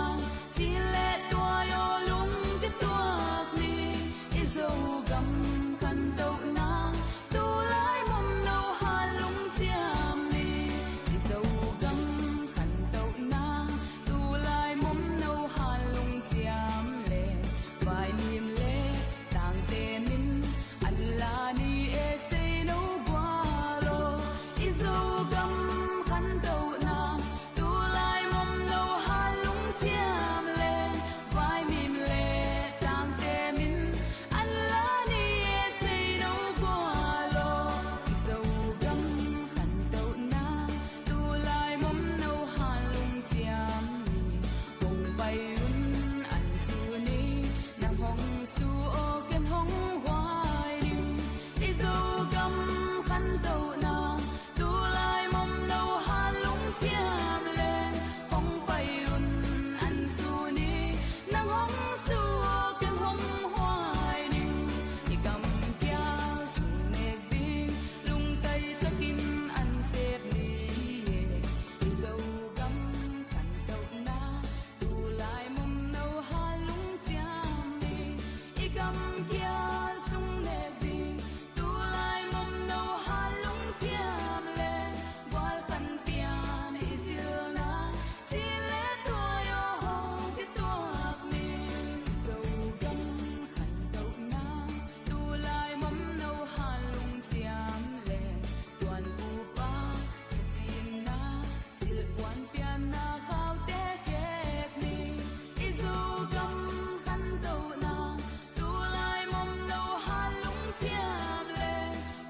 cin le tuai aw lungkituak ni. I Zogam khantohna, tulai momno han lungciam ni. I Zogam khantohna, tulai momno han lungciam le. Vaimim le tangte min an la ni e, sei no gualo. I Zogam khantohna, tulai momno han lungciam le. Vaimim le tangte min an la ni e, sei no gualo. I Zogam khantohna, tulai momno han lungciam ni. Hong pai un an su ni, nang hong su aw ken hong huai ding. I Zogam khantohna, tulai momno han lungciam le. Hong pai un an su ni, nang hong su aw ken hong huai ding. I gam kial sung nek ding, lungtai takin an sep ni e. I Zogam khantohna, tulai momno han lungciam ni. I gam kial sung nek ding, tulai momno han lungciam le. Gual khan pian i zilna, cin le tuai aw hong kituak ni. Zogam khantohna, tulai momno han lungciam le. Tuanpupa thacinna, silhpuan pianna khaute khek ni. I Zogam khantohna, tulai momno han lungciam le.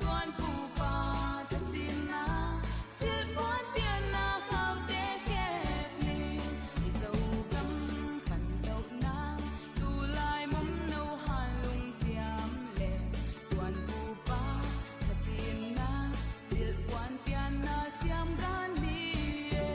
Tuanpupa thacinna, silhpuan pianna khaute khek ni. I Zogam khantohna, tulai momno han lungciam le. Tuanpupa thacinna, silhpuan pianna siam gan ni e.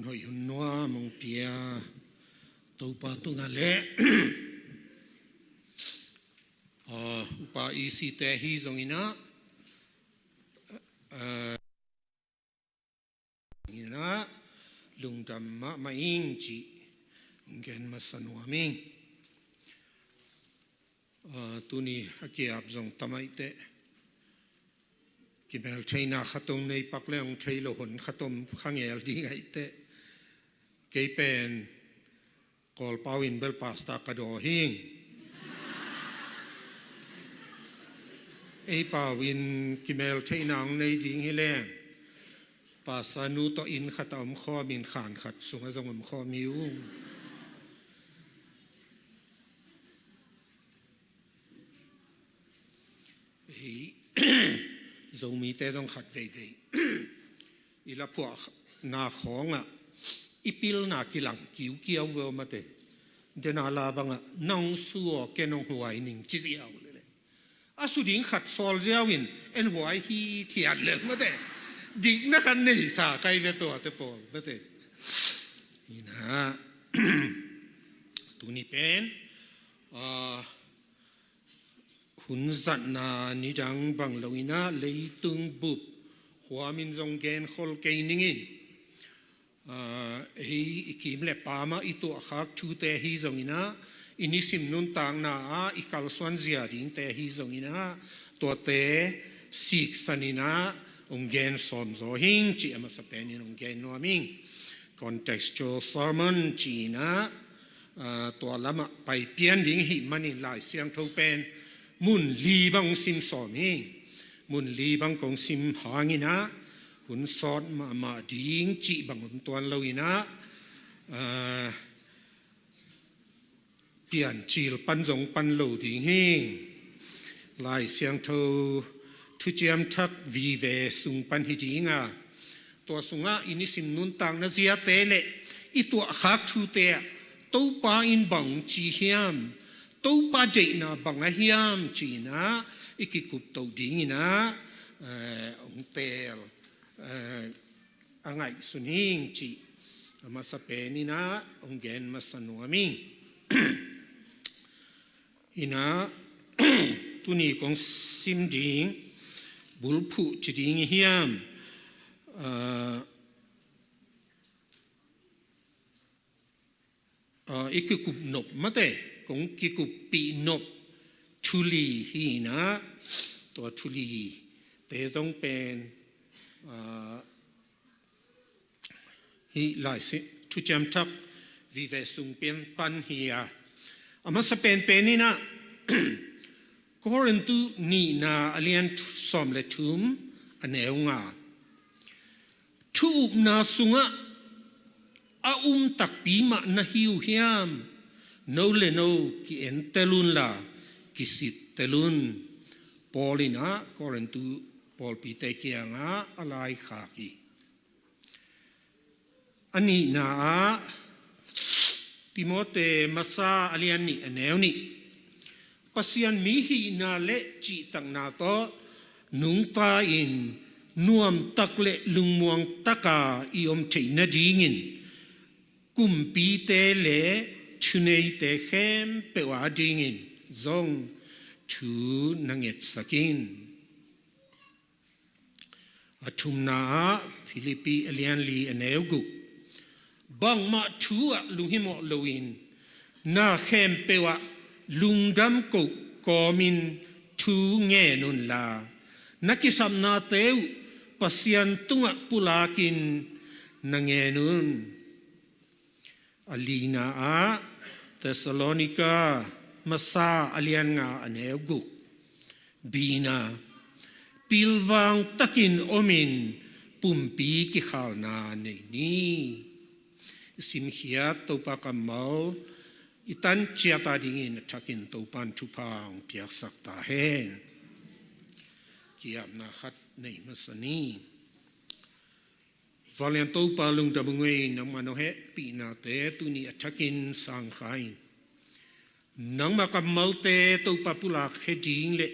Hoih hun nuam hong pia Topa tungah le, ah, Upa E C te hi zongin ah, ah, in ah lungdam mahmah ing cih hong gen masa nuam ing. Ah, tuni a kiap zong tamaite kimel theihna khat om nei pak le hong thei lo hon khat om khangel ding aite. Kei pen Kawlpau in bel pastor ka daw hing. Ei pau in kimel theihna hong nei ding hi leng pastor nu tawh inn khat a om khawm in khan khat sungah zong om khawm hi ung. Ei Zomite zong khat veivei i laphuahna khawngah i pilna kilang kiukiau veu mate. Dena la bangah nang suaw ke nong huai ning ci ziau lele. A su ding khat sawl ziau in en huai hi thiat lel mate. Dikna khat nei sa kai ve tuate pawl mate. Ina tuni pen, ah, hun zatna nidang bang lo ina leitung bup huamin zong genkhol kei ningin, ah, hei i kim le pama i tuahkhak thute hi zong ina, i nisim nuntakna ah i kalsuan zia dingte hi zong ina, tuate siksan ina hong gen sawm zaw hing cih a masa penin hong gen nuam ing. Contextual sermon ci ina, ah, tua lamah paipian ding hih manin Lai Siangtho pen mun li bang sim sawm hi. Mun li bang kong sim hangin ah hun sawt mahmah ding cih bang om tuan lo in ah, ah, Piancil pan zong pan lo ding hi. Lai Siangtho Thuciam Thak vive sung pan hi ding a, tua sungah i nisim nuntakna ziate le i tuahkhak thute ah Topa in bang ci hiam, Topa deihna bang a hiam ci ina i kikup to ding ina, eh, hong teel, eh, a ngaihsun hing cih a masa pen ina hong gen masa nuam ing. Ina tuni kong sim ding bulphuh ci ding hiam, ah, ah, i kikup nop mate, kong kikuppih nop thuli hi ina, tua thuli te zong pen, ah, hih Lai Siangtho Thuciam Thak vive sung pian pan hi a, a masa penpen ina Korintu nihna a lian sawm le thum a neu nga. Thu upna sungah a um takpi mah na hi uh hiam? No le no ki-entel unla kisittel un. Paul in ah Korintu pawlpite kiangah a laikhak hi. A nihna ah Timote masa a lian nih a neu nih. Pasian mi hihna le cihtakna tawh nungta in nuamtak le lungmuangtaka i om theih nadingin kumpite le thuneite khempeuh adingin zong thu na ngetsak in. A thumna ah Philippi a lian li a neu guk. Bangmah thu ah lunghimawh loin na khempeuh ah lungdam koh kawmin thu ngen unla, na kisapnate uh Pasian tungah pulakin na ngen un. A lina ah Thessalonika masa a lian nga a neu guk. Bina, pilvang takin omin pumpi kikhalna nei ni. I simkhiat Topa kammal i tan ciat adingin a thakin Topan thupha hong piaksak ta hen. Ki-apna khat nei masa ni. Vanglian Topa lungdam ung ei, nangmah nong hehpihnate tuni a thakin sangkha in. Nangmah kammalte Topa pulakkhia ding le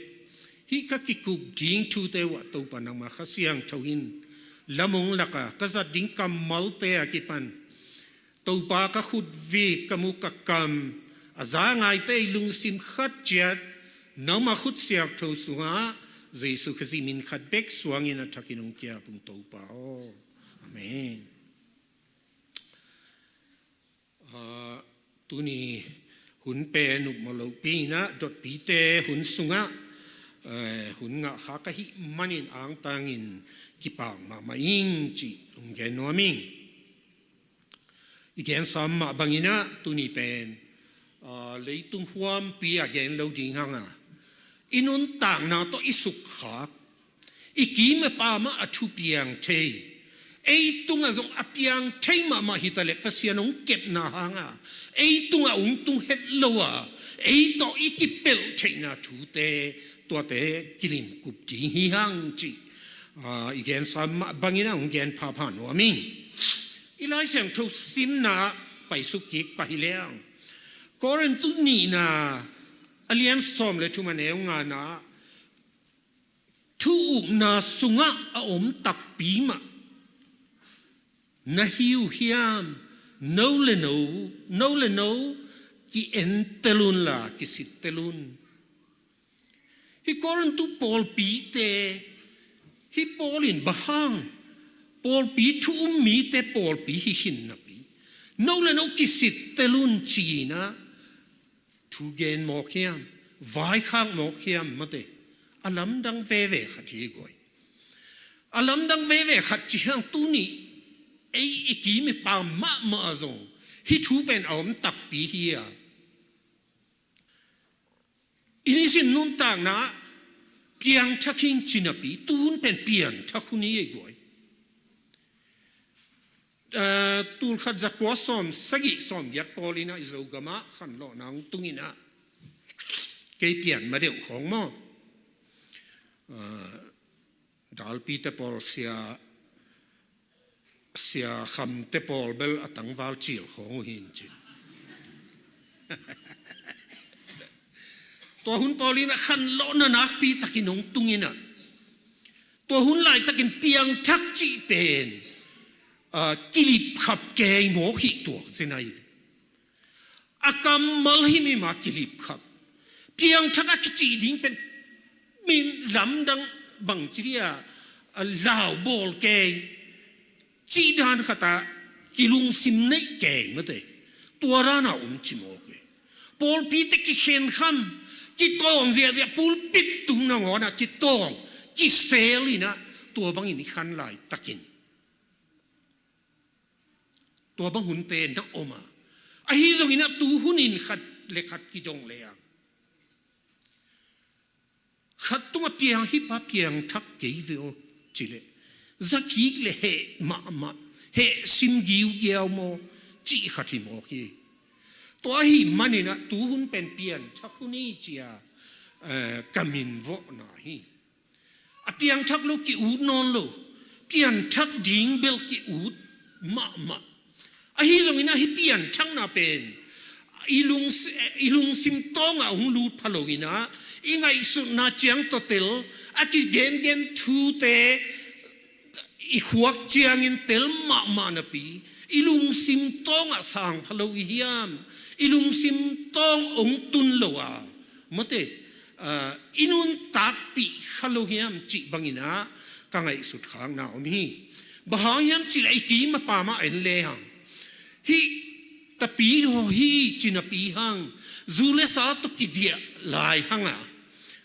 hih ka kikup ding thute uh ah Topa nangmah Kha Siangtho in Lamong laka ka zat ding kammalte a kipan Topa ka khut vik, ka muk, ka kam, a za ngaite i lungsim khat ciat nangma khut siangtho sungah Jesu Khazih min khat bek suangin a thakin hong kiap ung Topa aw. Amen. Ah, tuni hun pen upmawh lohpi inah dotpite hun sungah, eh, hun ngah kha ka hih manin angtangin kipak mahmah ing cih hong gen nuam ing. I gensa mah banginah tuni pen, ah, leitung huampi a gen lo ding hanga i nuntakna tawh i sukkhak, i kim i pam ah a thupiang thei, ei tungah zong a piang thei mahmah hitaleh Pasian hong kepna hanga ei tungah hong tung het lo a, ei tawh i kipelh theihna thute, tuate kilimkup ding hi hang cih, ah, i gensa mah bangin a hong gen phapha nuam ing. I Lai Siangtho simna ah paisuk kik pah hi leng, Korintu nihna a lian sawm le thum a neu ngana ah thu upna sungah a om takpi mah na hi uh hiam? No le no, no le no ki-entel unla kisittel un. Hih Korintu pawlpite, hih Paul in bang hang pawlpi thu um mite pawlpi hi khin napi, no le no kisittel un ci-inah thu gen mawk hiam, vaikhak mawk hiam? Mate, a lamdang veve khat hi guai. A lamdang veve khat ci hang tuni ei i kim i pam mahmah zong hih thu pen a om takpi hi a, i nisim nuntakna ah piangthak hing ci napi tuhun pen pianthak hun hi ei guai. Eh, tulkhat zakua sawm sagih sawm giat pawl inah i Zogamah khanlawhna hong tung inah kei pian madeuh khawng maw? Eh, dalpite pawl sia, sia khamte pawl bel a tangval cil khawng uh hi in cin. Tua hun pawl inah khanlawhna nakpi takin hong tung inah tua hun laitakin piangthak cih pen, ah, kilipkhap kei mawk hi tuak zenai. A kammal himhim a kilipkhap. Piangthak a kicih ding pen min lamdang bangci dia, a, lau bawl kei, cih dan khatah kilungsim neih kei mate. Tua dana om ci mawk hi. Pawlpite kikhenkham, kitawng ziahziah, pulpit tung nangawnah kitawng, kisel inah tua bangin i khan laitakin tua bang hunte na om a, ahi zongin a tu hunin khat le khat kidong le a, khat tungah piang hi pa, piangthak kei ve aw cileh zakik le heh mahmah, heh sim giugiau maw cih khat hi mawk hi. Tua ahi manin a tu hun pen pianthak hun hi cia, eh, ka minvawhna hi. A piangthak lo ki-ut nawn lo, pianthak ding bel ki-ut mahmah. Ahi zongin a hih pianthakna pen i lung, i lungsim tawngah hong lut pha lo inah i ngaihsutna ciang tawh tel, a kigengen thute i khuak ciangin tel mahmah napi i lungsim tawngah sang pha lo i hiam? I lungsim tawng hong tun lo a mate, ah, i nuntakpih kha lo hiam cih bangin a ka ngaihsut khakna om hi. Bang hang hiam cih leh i kim a pam ah en le hang, hih tapi haw hi ci napi hang, zu le sa tawh kidiah lai hang a,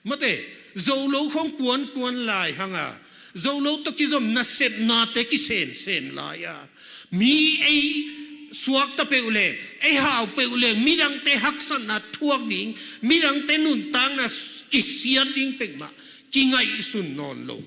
mate, zo lo khawng kuankuan lai hang a, zo lo tawh kizom nasepnate kisemsem lai a, mi ei suakta peuh leng, ei hau peuh leng, midangte haksatna thuak ding, midangte nuntakna kisiat ding peuhmah kingaihsun nawn lo.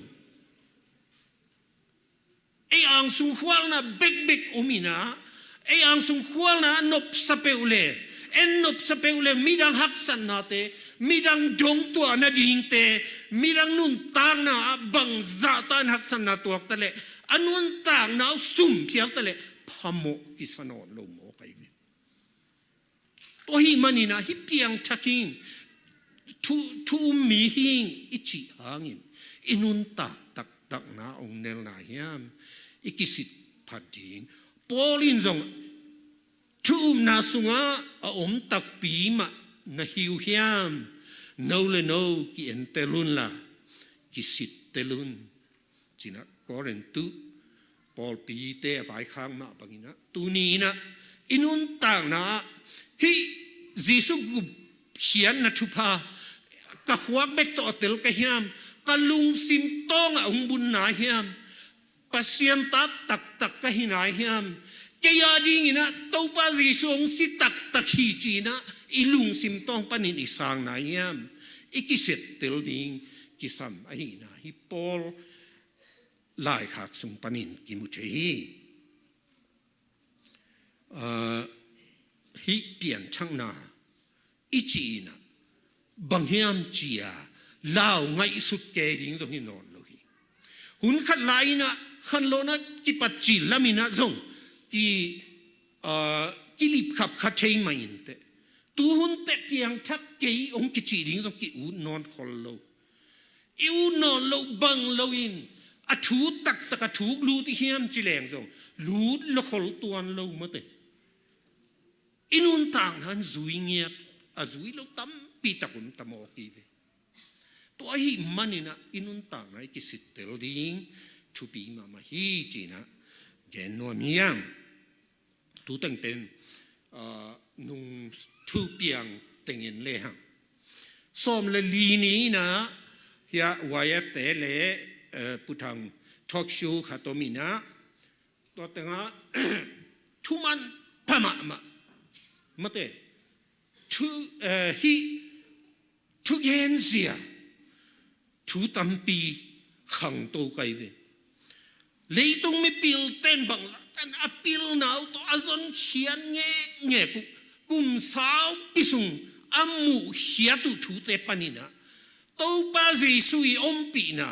Ei angsung khualna bekbek om inah, ei angsung khualna a nopsa peuh leng, en nopsa peuh leng, midang haksatnate, midang dongtuahna dingte, midang nuntakna ah bangzahta in haksatna tuakta leh a nuntakna uh sumphiakta leh phamawh kisa nawn lo mawk ahi ve. Tua ahi manin a hih piangthak hing, thu, thu um mi hing i cih hangin i nuntak tak takna hong nelna hiam i kisit phat ding? Paul in zong thu upna sungah a om takpi mah na hi uh hiam? No le no ki-entel unla, kisittel un, cinah Korintu pawlpite a vaikhak mah banginah tuni inah i nuntakna ah hih Jesuh gupkhiatna thupha ka khuak bek tawh a tel ka hiam? Ka lungsim tawngah hong bunna hiam? Pasian ta taktak ka hi nai hiam? Kei a dinginah Topa Jesuh hong si taktak hi cinah i lungsim tawng panin i sang nai hiam? I kisettel ding kisam ahihna hi Paul laikhak sung panin kimu thei hi. Aa, hih pianthakna i cih inah bang hiam ci-a lau ngaihsut kei ding zong hi nawn lo hi. Hun khat lai inah khanlawhna kipat cil lam inah zong ki, aa, kilipkhap kha thei mah inteh. Tuhun teh piangthak kei hong kicih ding zong ki-ut nawn khol lo. I ut nawn loh bang loin a thu taktak a thuk lut i hiam ci leng zong lut lo khol tuan lo mate. I nuntakna in zui ngiat a zui lo tampi tak om ta mawk hi ve. Tua ahih maninah i nuntakna i kisittel ding thupi mahmah hi cinah gen nuam hi hang. Tu teng pen, aa, nung thu piang tengin lehang sawm le li ni inah hiah Y F te le, eh, Pu Thang talk show khat om inah tua tengah thu manpha mahmah mate thu, eh, hih thugenzia thu tampi khangto kai ve. Leitung mipilten bangzahtan a pilna uh tawh a zonkhiat ngekngek uh kum saupi sung a muhkhiat uh thute paninah Topa Jesuh i ompihna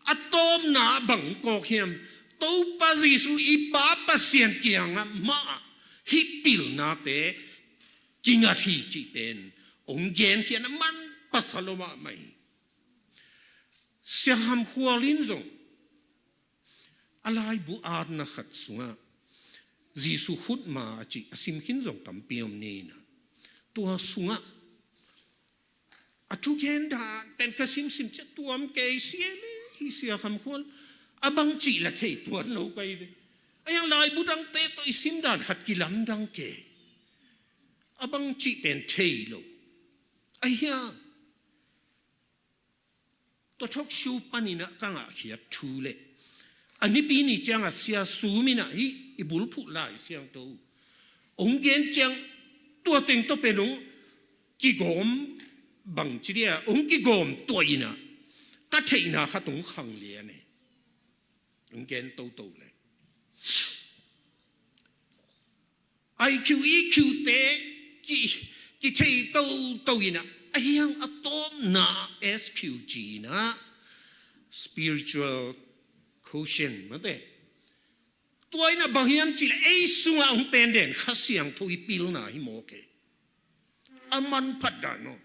a tawpna bangkawk hiam? Topa Jesuh i Pa Pasian kiangah mah hih pilnate kingat hi cih pen hong genkhiatna manpha sa lo mahmah hi. Sia Kham Khual in zong a laibu atna khat sungah Jesuh khutma a cih a sim khin zong tampi om ni inah tua sungah a thugen dan pen ka simsim ciah tuam kei sia le hi. Sia Kham Khual a bang cih la thei tuan lo kai ve. A hiang laibu dangte tawh i sim dan khat kilamdang kei. A bang cih pen thei lo. A hiang tua talk show paninah ka ngahkhiat thu le a nipi ni ciangah Sia Sum inah hih i bulphuh Lai Siangtho hong gen ciang tua teng tawh pen hong kigawm bang ci dia hong kigawm tuah inah ka theihna khat hong khang lian e. Hong gen toto le I Q, E Q te ki, kithei toto inah a hiang a tawpna S Q ci inah spiritual quotient mate. Tua inah bang hiam cih le ei sungah hong tenden Kha Siangtho i pilna hi mawk e. A manphat dan aw.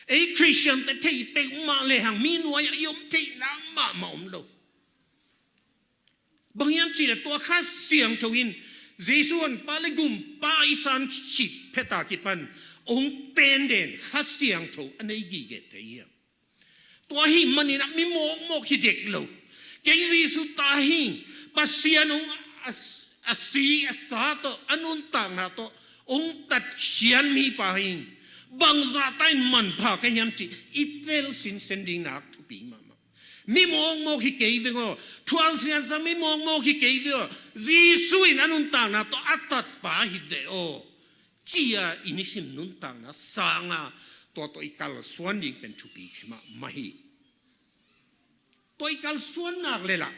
Ei Khristian te thei peuhmah lehang mi nuai-ah i om theihna mahmah om lo. Bang hiam cih le tua Kha Siangtho in Jesuh honpa le gumpa i san khit phet a kipan hong tenden Kha Siangtho a nei gige thei hiam? Tua ahih maninah mi mawkmawk hi dek lo. Kei Jesuh ta hi, Pasian hong a, a si a sa tawh a nuntakna tawh hong tatkhiat mipa hi. Bangzah ta in manpha ka hiam cih i tel sinsen ding nak thupi mahmah. Mi mawkmawk hi kei veng aw. Thuang siansa mi mawkmawk hi kei veng aw. Jesuh in a nuntakna tawh a tatpa hi ve aw. Cia i nisim nuntakna sanga tua tawh i kalsuan ding pen thupi khe mahmah hi. Tua i kalsuan nak le lah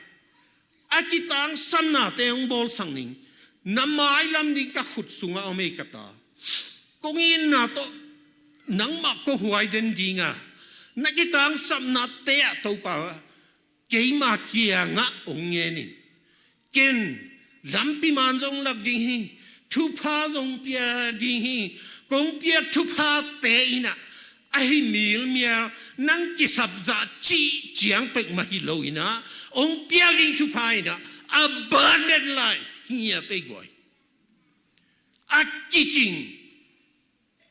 a kitangsapnate hong bawlsak ning. Na mailam ding ka khut sungah om ei ka ta. Kong itna tawh nangmah ko huai den dinga na kitangsapnate ah Topa keima kiangah hong ngen in. Ken lampi man zong lak ding hi. Thupha zong pia ding hi. Kong piak thuphate inah ahi milmial, nang kisapzah cih ciang pek mah hi lo in ah, hong piak ding thupha in ah, abundant life hi a pei guai. A kicing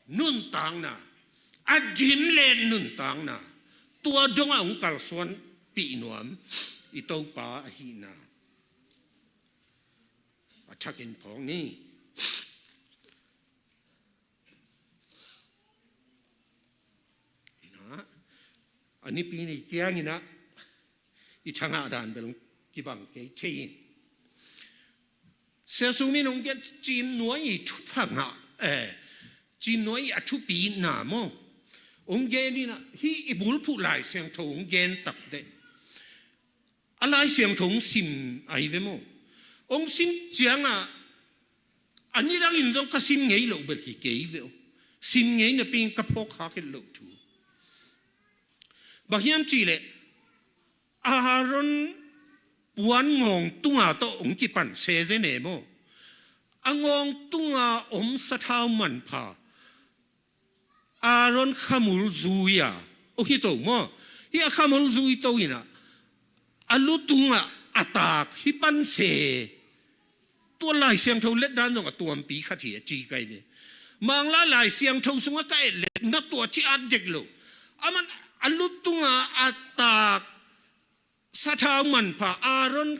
nuntakna, a dimlet nuntakna, tua dongah hong kalsuanpih nuam i Topa ahihna a thakin phawk ni. Inah, a nipi ni ciangin ah i thangah dan bel kibang kei thei in. Sia Sum in hong gen, Cimnuai i thupha ngah, eh, Cimnuai i a thupina maw, hong gen in ah, hih i bulphuh Lai Siangtho hong gen tak teh, a Lai Siangtho hong sim ahi ve maw. Hong sim ciangah, a nidangin zong ka sim ngei loh bel hi kei ve aw. Sim ngei napi in ka phawk kha kei loh thu. Bang hiam cih leh, Aaron puan ngawng tunga tawh hong kipan sese ne maw. A ngawng tunga om sathau manpha, Aaron khamul zui a, aw hi to maw. Hih a khamul zui to in ah, a lu tungah a taak hih pan se. Tua Lai Siangtho letdan zong a tuampi khat hi a ci kei ve. Manglai Lai Siangtho sungah ka et leh na tua ci at dek lo. Aman a lu tungah a taak sathau manpha, Aaron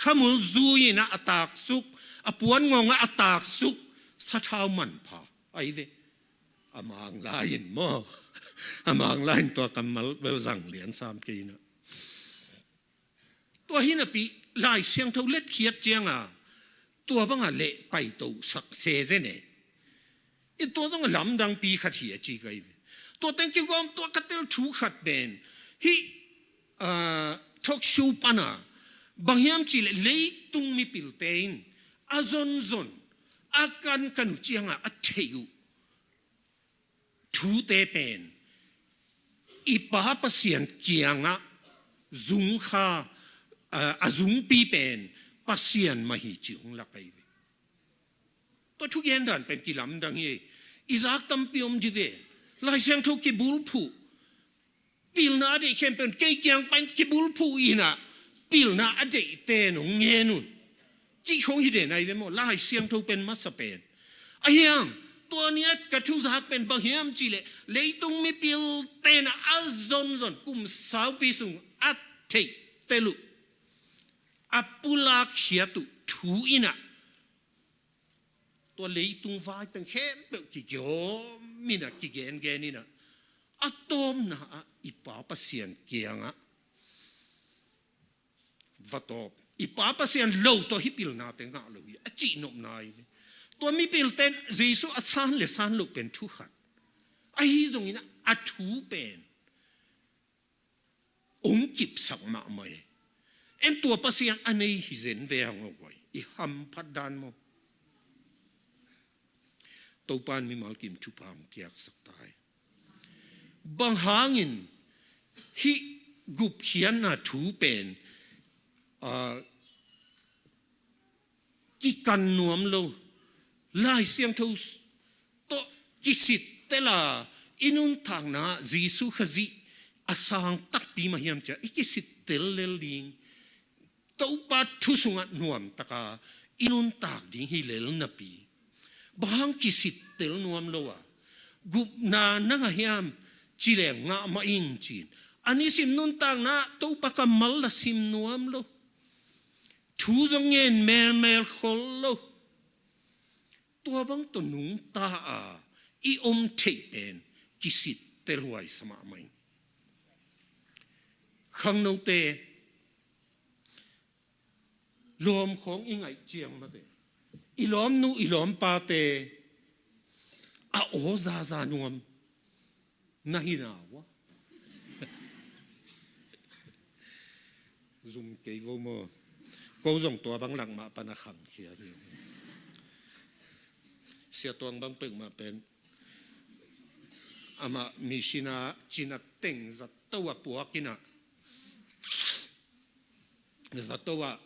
khamul zui in ah a taak suk, a puan ngawngah a taak suk sathau manpha ahi ve. A Manglai in maw, a Manglai in tua kammal bel zang lian sam kei in ah. Tua hi napi, Lai Siangtho letkhiat cianga tua banga leh paitosak sese ne. I tua zong a lamdangpi khat hi a ci kei ve. Tua teng kigawm tua ka tel thu khat pen, hih, ah, talk show pana, bang hiam cih leh leitung mipilte in a zonzon, a kankan uh cianga a theih uh thute pen i Pa Pasian kiangah zungkha, a, a zungpi pen Pasian mah hi ci hong lak ahi ve. Tua thugen dan pen kilamdang hi. I zak tampi om di ve. Lai Siangtho kibulphuh, pilna a deih khempeuh kei kiang pan kibulphuh in ah, pilna a deihte in hong ngen un, cih khong hi den ahi ve maw. Lai Siangtho pen masa pen. Ahi hang, tua ni a ka thuzak pen bang hiam cih leh, leitung mipilte in ah a zonzon kum saupi sung a theih tel uh, a pulak khiat uh thu in ah, tua leitung vai teng khempeuh kigawm in ah, kigengen in ah, a tawpna ah i Pa Pasian kiangah va tawp. I Pa Pasian lo tawh hih pilnate ngah lo hi a cih nopna hi. Tua mipilte in Jesu a san le san loh pen thu khat. Ahi zongin ah a thu pen hong kipsak mahmah hi. En tua Pasian a nei hi zen ve hang aw guai. I hamphat dan maw. Topa in mimal kim thupha hong piaksak ta hi. Bang hangin hih gupkhiatna thu pen, ah, kikan nuam lo, Lai Siangtho tawh kisittel a, i nuntakna Jesu Khazih a sang takpi mah hiam cia i kisittel lel ding, Topa thu sungah nuamtaka i nuntak ding hi lel napi, bang hang kisittel nuam lo a, gupna na ngah hiam ci leng ngah mah ing ci-in, a nisim nuntakna Topa kammal la sim nuam lo, thu zong ngen melmel khol lo. Tua bang tawh nungta a i om theih pen kisittel huai sa mahmah ing. Khangnote, lawm khawng i ngaih ciang mate, i lawmnu i lawmpate a aw zaza nuam na hi na uh a. Zum kei vo maw. Ko zong tua bang lak mah pan a khangkhia hi. Sia Tuang bang pek mah pen, amah mission a cina teng zato a puak in ah, zato ah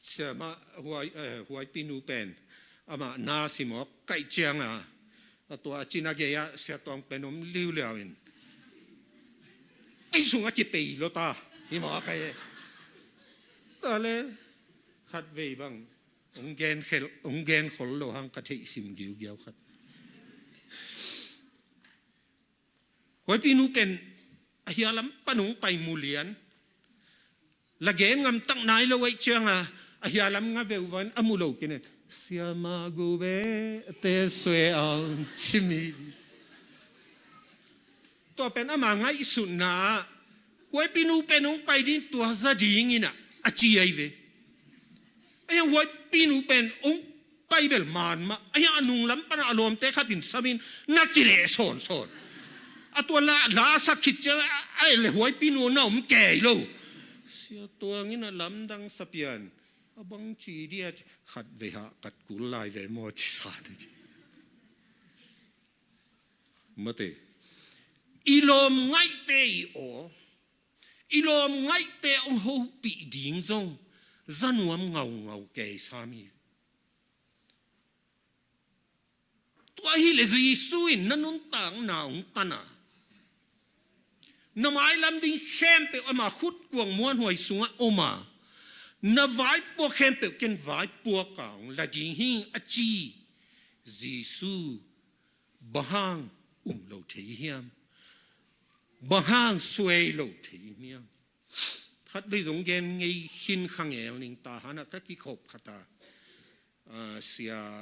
siamah huai, eh, huaipinu pen amah na simawk kaih cianga, A tua a cina gei-ah Sia Tuang pen om liuliau in, ei sungah kipei lo ta, hi mawk a kai e. Tale, khat vei bang ong gen khel, ong gen khol lo hang ka theih sim giugiau khat. Huaipinu pen a hia lam pan ong pai mulian. La gen ngam tak nai lo aih cianga a hia lam nga veuvan a mu lo kinen. Siama gu ve te sue aung cimi. Tua pen ama ngaihsutna ah Huaipinu pen ong pai ding tua za dingin ah a ci ai ve. Ahi hang Huaipinu pen ong pai bel man mah. Ahi hang a nunglam pana a lawmte khatin samin na kileh sawnsawn. A tua la, la sak khit ciang a, a le Huaipinu na om kei lo. Sia Tuangin a lamdang sapian a bang ci dia ci, khat vei hah kat kul lai ve maw ci sa na ci. Mate, i lawm ngaihte i aw, i lawm ngaihte ong hopih ding zong zanuam ngaungau kei sami. Tua hileh Jesu in na nuntakna ong tana, na mailam ding khempeuh ama khutkuang muanhuai sungah oma, na vaipuak khempeuh ken vaipuak a ong la ding hing a ci. Jesu bang hang um lo thei hiam? Bang hang suai lo thei hiam? Khat vei zong gen ngei khin khangel ning ta hana ka kikhop khata, ah, Sia